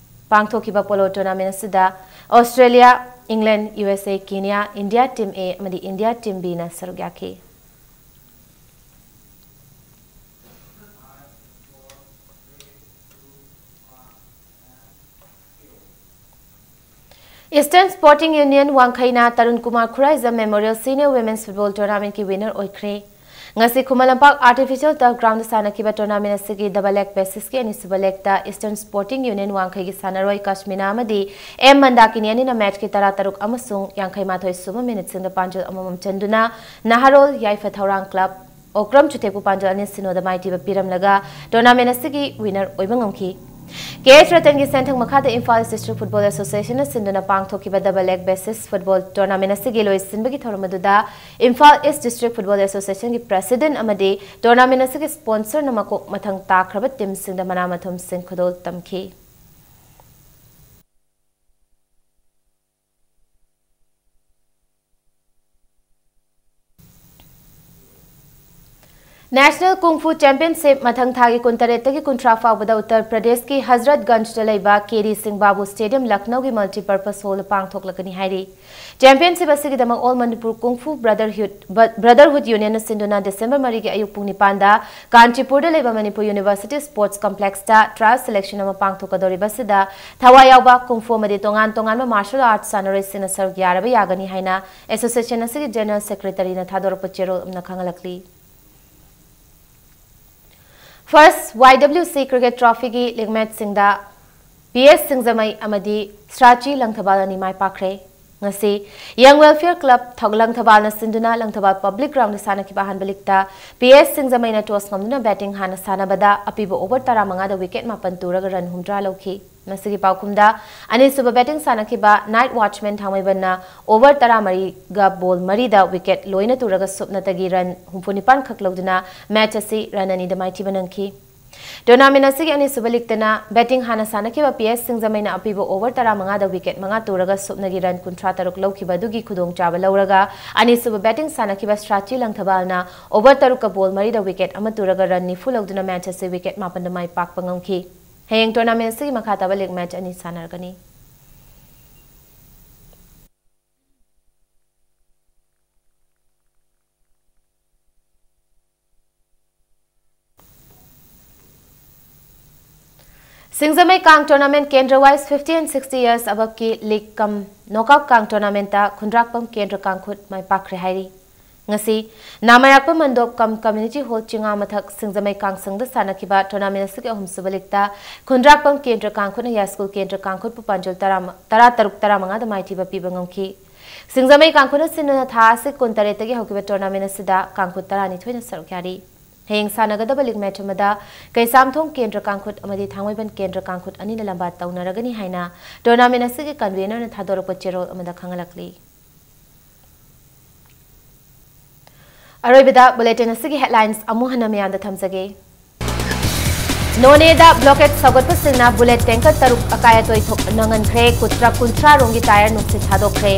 ꯄꯥꯡꯊꯣꯛꯈꯤꯕ ꯄꯣꯂꯣ ꯇꯣꯔꯅꯥꯃꯦꯟ ꯑꯁꯤꯗ ꯑꯣꯁꯇ꯭ꯔꯦꯂꯤꯌꯥ, ꯏꯪꯂꯦꯟ, U S A, Kenya, India team A ꯑꯃꯗꯤ ꯏꯟꯗꯤꯌꯥ ꯇꯤꯝ ꯕꯤꯅ ꯁꯔꯨꯛ ꯌꯥꯈꯤ꯫ ꯏꯁꯇꯔꯟ ꯁ꯭ꯄꯣꯔꯇꯤꯡ ꯌꯨꯅꯤꯌꯟ ꯋꯥꯡꯈꯩꯅ Tarun Kumar Khuraijam memorial senior women's football ꯇꯣꯔꯅꯥꯃꯦꯟꯠꯀꯤ ꯋꯤꯅꯔ ꯑꯣꯏꯈ꯭ꯔꯦ꯫ ꯉꯁꯤ Khuman Lampak Artificial Turf Ground ꯗ ꯁꯥꯟꯅꯈꯤꯕ tournament ꯑꯁꯤꯒꯤ double leg basis ꯀꯤ ꯑꯅꯤꯁꯨꯕ leg ꯇ Eastern Sporting Union ꯋꯥꯡꯈꯩꯒꯤ ꯁꯥꯟꯅꯔꯣꯏ ꯀꯁꯃꯤꯅꯥ ꯑꯃꯗꯤ ꯑꯦꯝ ꯃꯟꯗꯥꯀꯤꯅꯤ ꯑꯅꯤꯅ match ꯀꯤ ꯇꯔꯥꯇꯔꯨꯛ ꯑꯃꯁꯨꯡ ꯌꯥꯡꯈꯩ ꯃꯥꯊꯣꯏ ꯁꯨꯕ minute ꯁꯤꯡꯗ ꯄꯥꯟꯖꯜ ꯑꯃꯃꯝ ꯆꯟꯗꯨꯅ ꯅꯍꯥꯔꯣꯜ ꯌꯥꯏꯐ ꯊꯧꯔꯥꯡ club ꯑꯣꯀ꯭ꯔꯝ ꯆꯨꯊꯦꯛꯄꯨ ꯄꯥꯟꯖꯜ ꯑꯅꯤ ꯁꯤꯅꯣꯗ ꯃꯥꯏꯊꯤꯕ ꯄꯤꯔꯝꯂꯒ tournament ꯑꯁꯤꯒꯤ winner ꯑꯣꯏꯕ ꯉꯝꯈꯤ꯫ ꯀꯦ ꯑꯦꯁ ꯔꯇꯟꯒꯤ ꯁꯦꯟꯊꯪ ꯃꯈꯥꯗ Imphal East District Football Association ꯅ ꯁꯤꯟꯗꯨꯅ ꯄꯥꯡꯊꯣꯛꯈꯤꯕ double leg basis football tournament ꯑꯁꯤꯒꯤ ꯂꯣꯏꯁꯤꯟꯕꯒꯤ ꯊꯧꯔꯝ ꯑꯗꯨꯗ Imphal East District Football Association ꯒꯤ president ꯑꯃꯗꯤ tournament ꯑꯁꯤꯒꯤ sponsor ꯅ ꯃꯀꯣꯛ ꯃꯊꯪ ꯇꯥꯈ꯭ꯔꯕ team ꯁꯤꯡꯗ ꯃꯅꯥ ꯃꯊꯨꯝꯁꯤꯡ ꯈꯨꯗꯣꯜ ꯇꯝꯈꯤ꯫ National Kung Fu Championship ꯃꯊꯪ ꯊꯥꯒꯤ ꯀꯨꯟꯇꯔꯦꯠꯇꯒꯤ ꯀꯨꯟꯊ꯭ꯔꯥ ꯐꯥꯎꯕꯗ ꯎꯠꯇꯔ ꯄ꯭ꯔꯗꯦꯁꯀꯤ ꯍꯖꯔꯠꯒꯟꯖꯇ ꯂꯩꯕ ꯀꯦ ꯗꯤ ꯁꯤꯡ ꯕꯥꯕꯨ stadium, ꯂꯈꯅꯧꯒꯤ multipurpose hall ꯗ ꯄꯥꯡꯊꯣꯛꯂꯒꯅꯤ ꯍꯥꯏꯔꯤ꯫ Championship ꯑꯁꯤꯒꯤꯗꯃꯛ All Manipur Kung Fu Brotherhood, ꯕ-, Brotherhood Union ꯅ ꯁꯤꯟꯗꯨꯅ December ꯃꯔꯤꯒꯤ ꯑꯌꯨꯛ ꯄꯨꯡ ꯅꯤꯄꯥꯟꯗ ꯀꯥꯟꯆꯤꯄꯨꯔꯗ ꯂꯩꯕ Manipur University Sports Complex ꯇ trial selection ꯑꯃ ꯄꯥꯡꯊꯣꯛꯀꯗꯧꯔꯤꯕ ꯑꯁꯤꯗ ꯊꯋꯥꯏ ꯌꯥꯎꯕ Kung Fu ꯑꯃꯗꯤ ꯇꯣꯉꯥꯟ ꯇꯣꯉꯥꯟꯕ martial arts ꯁꯥꯟꯅꯔꯣꯏꯁꯤꯡꯅ ꯁꯔꯨꯛ ꯌꯥꯔꯕ ꯌꯥꯒꯅꯤ ꯍꯥꯏꯅ association ꯑꯁꯤꯒꯤ General Secretary ꯅ ꯊꯥꯗꯣꯔꯛꯄ ꯆꯦꯔꯣꯜ ꯑꯃꯅ ꯈꯪꯍꯜꯂꯛꯂꯤ꯫ First Y W C Cricket Trophy ꯒꯤ league match ꯁꯤꯡꯗ ꯄꯤ ꯑꯦꯁ ꯁꯤꯡꯖꯃꯩ ꯑꯃꯗꯤ ꯁ꯭ꯔꯥꯆꯤ ꯂꯪꯊꯕꯥꯜ ꯑꯅꯤ ꯃꯥꯏ ꯄꯥꯛꯈ꯭ꯔꯦ꯫ ꯉꯁꯤ Young Welfare Club ꯊꯧ-, ꯂꯪꯊꯕꯥꯜꯅ ꯁꯤꯟꯗꯨꯅ ꯂꯪꯊꯕꯥꯜ Public Ground ꯗ ꯁꯥꯟꯅꯈꯤꯕ ꯑꯍꯥꯟꯕ league ꯇ ꯄꯤ ꯑꯦꯁ ꯁꯤꯡꯖꯃꯩꯅ toss ꯉꯝꯗꯨꯅ batting ꯍꯥꯟꯅ ꯁꯥꯟꯅꯕꯗ ꯑꯄꯤꯕ over ꯇꯔꯥꯃꯉꯥꯗ wicket ꯃꯥꯄꯟ ꯇꯨꯔꯒ run ꯍꯨꯝꯗ꯭ꯔꯥ ꯂꯧꯈꯤ꯫ ꯃꯁꯤꯒꯤ ꯄꯥꯎꯈꯨꯝꯗ ꯑꯅꯤꯁꯨꯕ batting ꯁꯥꯟꯅꯈꯤꯕ Night Watchman ꯊꯥꯡꯃꯩꯕꯟꯅ over ꯇꯔꯥꯃꯔꯤꯒ ball ꯃꯔꯤꯗ wicket ꯂꯣꯏꯅ ꯇꯨꯔꯒ ꯁꯨꯞꯅꯇꯒꯤ run ꯍꯨꯝꯐꯨ ꯅꯤꯄꯥꯟ ꯈꯛ ꯂꯧꯗꯨꯅ match ꯑꯁꯤ run ꯑꯅꯤꯗ ꯃꯥꯏꯊꯤꯕ ꯅꯪꯈꯤ꯫ Tournament ꯑꯁꯤꯒꯤ ꯑꯅꯤꯁꯨꯕ league ꯇꯅ batting ꯍꯥꯟꯅ ꯁꯥꯟꯅꯈꯤꯕ ꯄꯤ ꯑꯦꯁ ꯁꯤꯡꯖꯃꯩꯅ ꯑꯄꯤꯕ over ꯇꯔꯥꯃꯉꯥꯗ wicket ꯃꯉꯥ ꯇꯨꯔꯒ ꯁꯨꯞꯅꯒꯤ run ꯀꯨꯟꯊ꯭ꯔꯥ ꯇꯔꯨꯛ ꯂꯧꯈꯤꯕ ꯑꯗꯨꯒꯤ ꯈꯨꯗꯣꯡꯆꯥꯕ ꯂꯧꯔꯒ ꯑꯅꯤꯁꯨꯕ batting ꯁꯥꯟꯅꯈꯤꯕ ꯁ꯭ꯔꯥꯆꯤ ꯂꯪꯊꯕꯥꯜꯅ over ꯇꯔꯨꯛꯀ ball ꯃꯔꯤꯗ wicket ꯑꯃ ꯇꯨꯔꯒ run ꯅꯤꯐꯨ ꯂꯧꯗꯨꯅ match ꯑꯁꯤ wicket ꯃꯥꯄꯟꯗ ꯃꯥꯏ ꯄꯥꯛꯄ ꯉꯝꯈꯤ꯫ ꯍꯌꯦꯡ tournament ꯑꯁꯤꯒꯤ ꯃꯈꯥ ꯇꯥꯕ league match ꯑꯅꯤ ꯁꯥꯟꯅꯔꯒꯅꯤ꯫ ꯁꯤꯡꯖꯃꯩ ꯀꯥꯡ tournament ꯀꯦꯟꯗ꯭ꯔ wise fifty and sixty years above ꯀꯤ league cum knockout ꯀꯥꯡ tournament ꯇ ꯈꯨꯟꯗ꯭ꯔꯥꯛꯄꯝ ꯀꯦꯟꯗ꯭ꯔ ꯀꯥꯡꯈꯨꯠ ꯃꯥꯏ ꯄꯥꯛꯈ꯭ꯔꯦ ꯍꯥꯏꯔꯤ꯫ ꯉꯁꯤ ꯅꯥꯃꯔꯥꯛꯄꯝ ꯃꯟꯗꯣꯞ ꯀꯝ ꯀꯝꯃ꯭ꯌꯨꯅꯤꯇꯤ ꯍꯣꯜ ꯆꯤꯉꯥ ꯃꯊꯛ ꯁꯤꯡꯖꯃꯩ ꯀꯥꯡꯁꯪꯗ ꯁꯥꯟꯅꯈꯤꯕ ꯇꯣꯔꯅꯥꯃꯦꯟ ꯑꯁꯤꯒꯤ ꯑꯍꯨꯝꯁꯨꯕ ꯂꯤꯛꯇ ꯈꯨꯟꯗ꯭ꯔꯥꯛꯄꯝ ꯀꯦꯟꯗ꯭ꯔ ꯀꯥꯡꯈꯨꯠꯅ ꯌꯥꯏꯁ꯭ꯀꯨꯜ ꯀꯦꯟꯗ꯭ꯔ ꯀꯥꯡꯈꯨꯠꯄꯨ ꯄꯥꯟꯖꯜ ꯇꯔꯥ, ꯇꯔꯥ ꯇꯔꯨꯛ, ꯇꯔꯥ ꯃꯉꯥꯗ ꯃꯥꯏꯊꯤꯕ ꯄꯤꯕ ꯉꯝꯈꯤ꯫ ꯁꯤꯡꯖꯃꯩ ꯀꯥꯡꯈꯨꯠꯅ ꯁꯤꯟꯗꯨꯅ ꯊꯥ ꯑꯁꯤ ꯀꯨꯟ ꯇꯔꯦꯠꯇꯒꯤ ꯍꯧꯈꯤꯕ ꯇꯣꯔꯅꯥꯃꯦꯟ ꯑꯁꯤꯗ ꯀꯥꯡꯈꯨꯠ ꯇꯔꯥꯅꯤꯊꯣꯏꯅ ꯁꯔꯨꯛ ꯌꯥꯔꯤ꯫ ꯍꯌꯦꯡ ꯁꯥꯟꯅꯒꯗꯕ ꯂꯤꯛ ꯃꯦꯆ ꯑꯃꯗ ꯀꯩꯁꯥꯝꯊꯣꯡ ꯀꯦꯟꯗ꯭ꯔ ꯀꯥꯡꯈꯨꯠ ꯑꯃꯗꯤ ꯊꯥꯡꯃꯩꯕꯟ ꯀꯦꯟꯗ꯭ꯔ ꯀꯥꯡꯈꯨꯠ ꯑꯅꯤꯅ ꯂꯝꯕꯥ ꯇꯧꯅꯔꯒꯅꯤ ꯍꯥꯏꯅ ꯇꯣꯔꯅꯥꯃꯦꯟ ꯑꯁꯤꯒꯤ ꯀꯟꯚꯦꯅꯔꯅ ꯊꯥꯗꯣꯔꯛꯄ ꯆꯦꯔꯣꯜ ꯑꯃꯗ ꯈꯪꯍꯜꯂꯛꯂꯤ꯫ ꯑꯔꯣꯏꯕꯗ ꯕꯨꯂꯦꯇꯤꯟ ꯑꯁꯤꯒꯤ ꯍꯦꯗꯂꯥꯏꯟꯁ ꯑꯃꯨꯛ ꯍꯟꯅ ꯃꯌꯥꯝꯗ ꯊꯝꯖꯒꯦ꯫ ꯅꯣꯅꯦꯗ ꯕ꯭ꯂꯣꯀꯦꯠ ꯁꯧꯒꯠꯄꯁꯤꯡꯅ ꯕꯨꯂꯦꯠ ꯇꯦꯡꯀꯔ ꯇꯔꯨꯛ ꯑꯀꯥꯏ ꯑꯇꯣꯏ ꯊꯣꯛ ꯅꯪꯍꯟꯈ꯭ꯔꯦ꯫ ꯀꯨ-, ꯇ꯭ꯔꯛ ꯀꯨꯟꯊ꯭ꯔꯥ ꯔꯣꯝꯒꯤ ꯇꯥꯌꯔ ꯅꯨꯡꯁꯤꯠ ꯊꯥꯗꯣꯛꯈ꯭ꯔꯦ꯫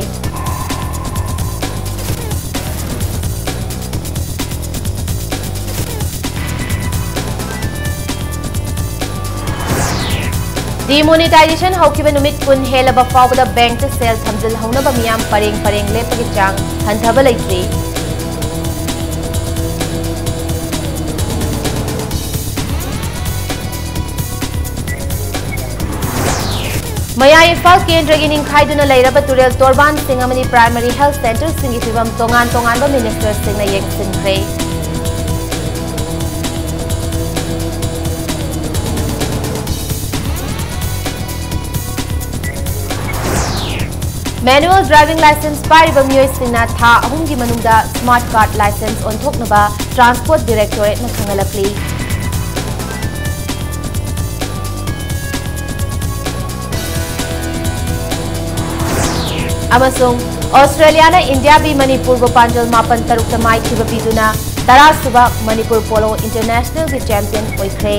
ꯗꯤꯃꯣꯅꯤꯇꯥꯏꯖꯦꯁꯟ ꯍꯧꯈꯤꯕ ꯅꯨꯃꯤꯠ ꯀꯨꯟ ꯍꯦꯜꯂꯕ ꯐꯥꯎꯕꯗ ꯕꯦꯡꯛꯇ ꯁꯦꯜ ꯊꯝꯖꯤꯜꯍꯧꯅꯕ ꯃꯤꯌꯥꯝ ꯄꯔꯦꯡ ꯄꯔꯦꯡ ꯂꯦꯞꯄꯒꯤ ꯆꯥꯡ ꯍꯟꯊꯕ ꯂꯩꯇ꯭ꯔꯤ꯫ ꯃꯌꯥꯏ ꯏꯝꯐꯥꯜ ꯀꯦꯟꯗ꯭ꯔꯒꯤ ꯅꯤꯡꯈꯥꯏꯗꯨꯅ ꯂꯩꯔꯕ ꯇꯨꯔꯦꯜ ꯇꯣꯔꯕꯥꯟꯁꯤꯡ ꯑꯃꯗꯤ ꯄ꯭ꯔꯥꯏꯃꯔꯤ ꯍꯦꯜꯊ ꯁꯦꯟꯇꯔꯁꯤꯡꯒꯤ ꯐꯤꯚꯝ ꯇꯣꯉꯥꯟ ꯇꯣꯉꯥꯟꯕ ꯃꯤꯅꯤꯁꯇꯔꯁꯤꯡꯅ ꯌꯦꯡꯁꯤꯟꯈ꯭ꯔꯦ꯫ ꯃꯦꯅꯨꯑꯦꯜ ꯗ꯭ꯔꯥꯏꯚꯤꯡ ꯂꯥꯏꯁꯦꯟꯁ ꯄꯥꯏꯔꯤꯕ ꯃꯤꯑꯣꯏꯁꯤꯡꯅ ꯊꯥ ꯑꯍꯨꯝꯒꯤ ꯃꯅꯨꯡꯗ ꯁ꯭ꯃꯥꯔꯠ ꯀꯥꯔꯗ ꯂꯥꯏꯁꯦꯟꯁ ꯑꯣꯟꯊꯣꯛꯅꯕ ꯇ꯭ꯔꯥꯟꯁꯄꯣꯔꯠ ꯗꯤꯔꯦꯛꯇꯣꯔꯦꯠꯅ ꯈꯪꯍꯜꯂꯛꯂꯤ꯫ ꯑꯃꯁꯨꯡ ꯑꯣꯁꯇ꯭ꯔꯦꯂꯤꯌꯥꯅ ꯏꯟꯗꯤꯌꯥ ꯕꯤ ꯃꯅꯤꯄꯨꯔꯕꯨ ꯄꯥꯟꯖꯜ ꯃꯥꯄꯟ ꯇꯔꯨꯛꯇ ꯃꯥꯏꯊꯤꯕ ꯄꯤꯗꯨꯅ ꯇꯔꯥꯁꯨꯕ ꯃꯅꯤꯄꯨꯔ ꯄꯣꯂꯣ ꯏꯟꯇꯔꯅꯦꯁꯅꯦꯜꯒꯤ ꯆꯦꯝꯄꯤꯌꯟ ꯑꯣꯏꯈ꯭ꯔꯦ꯫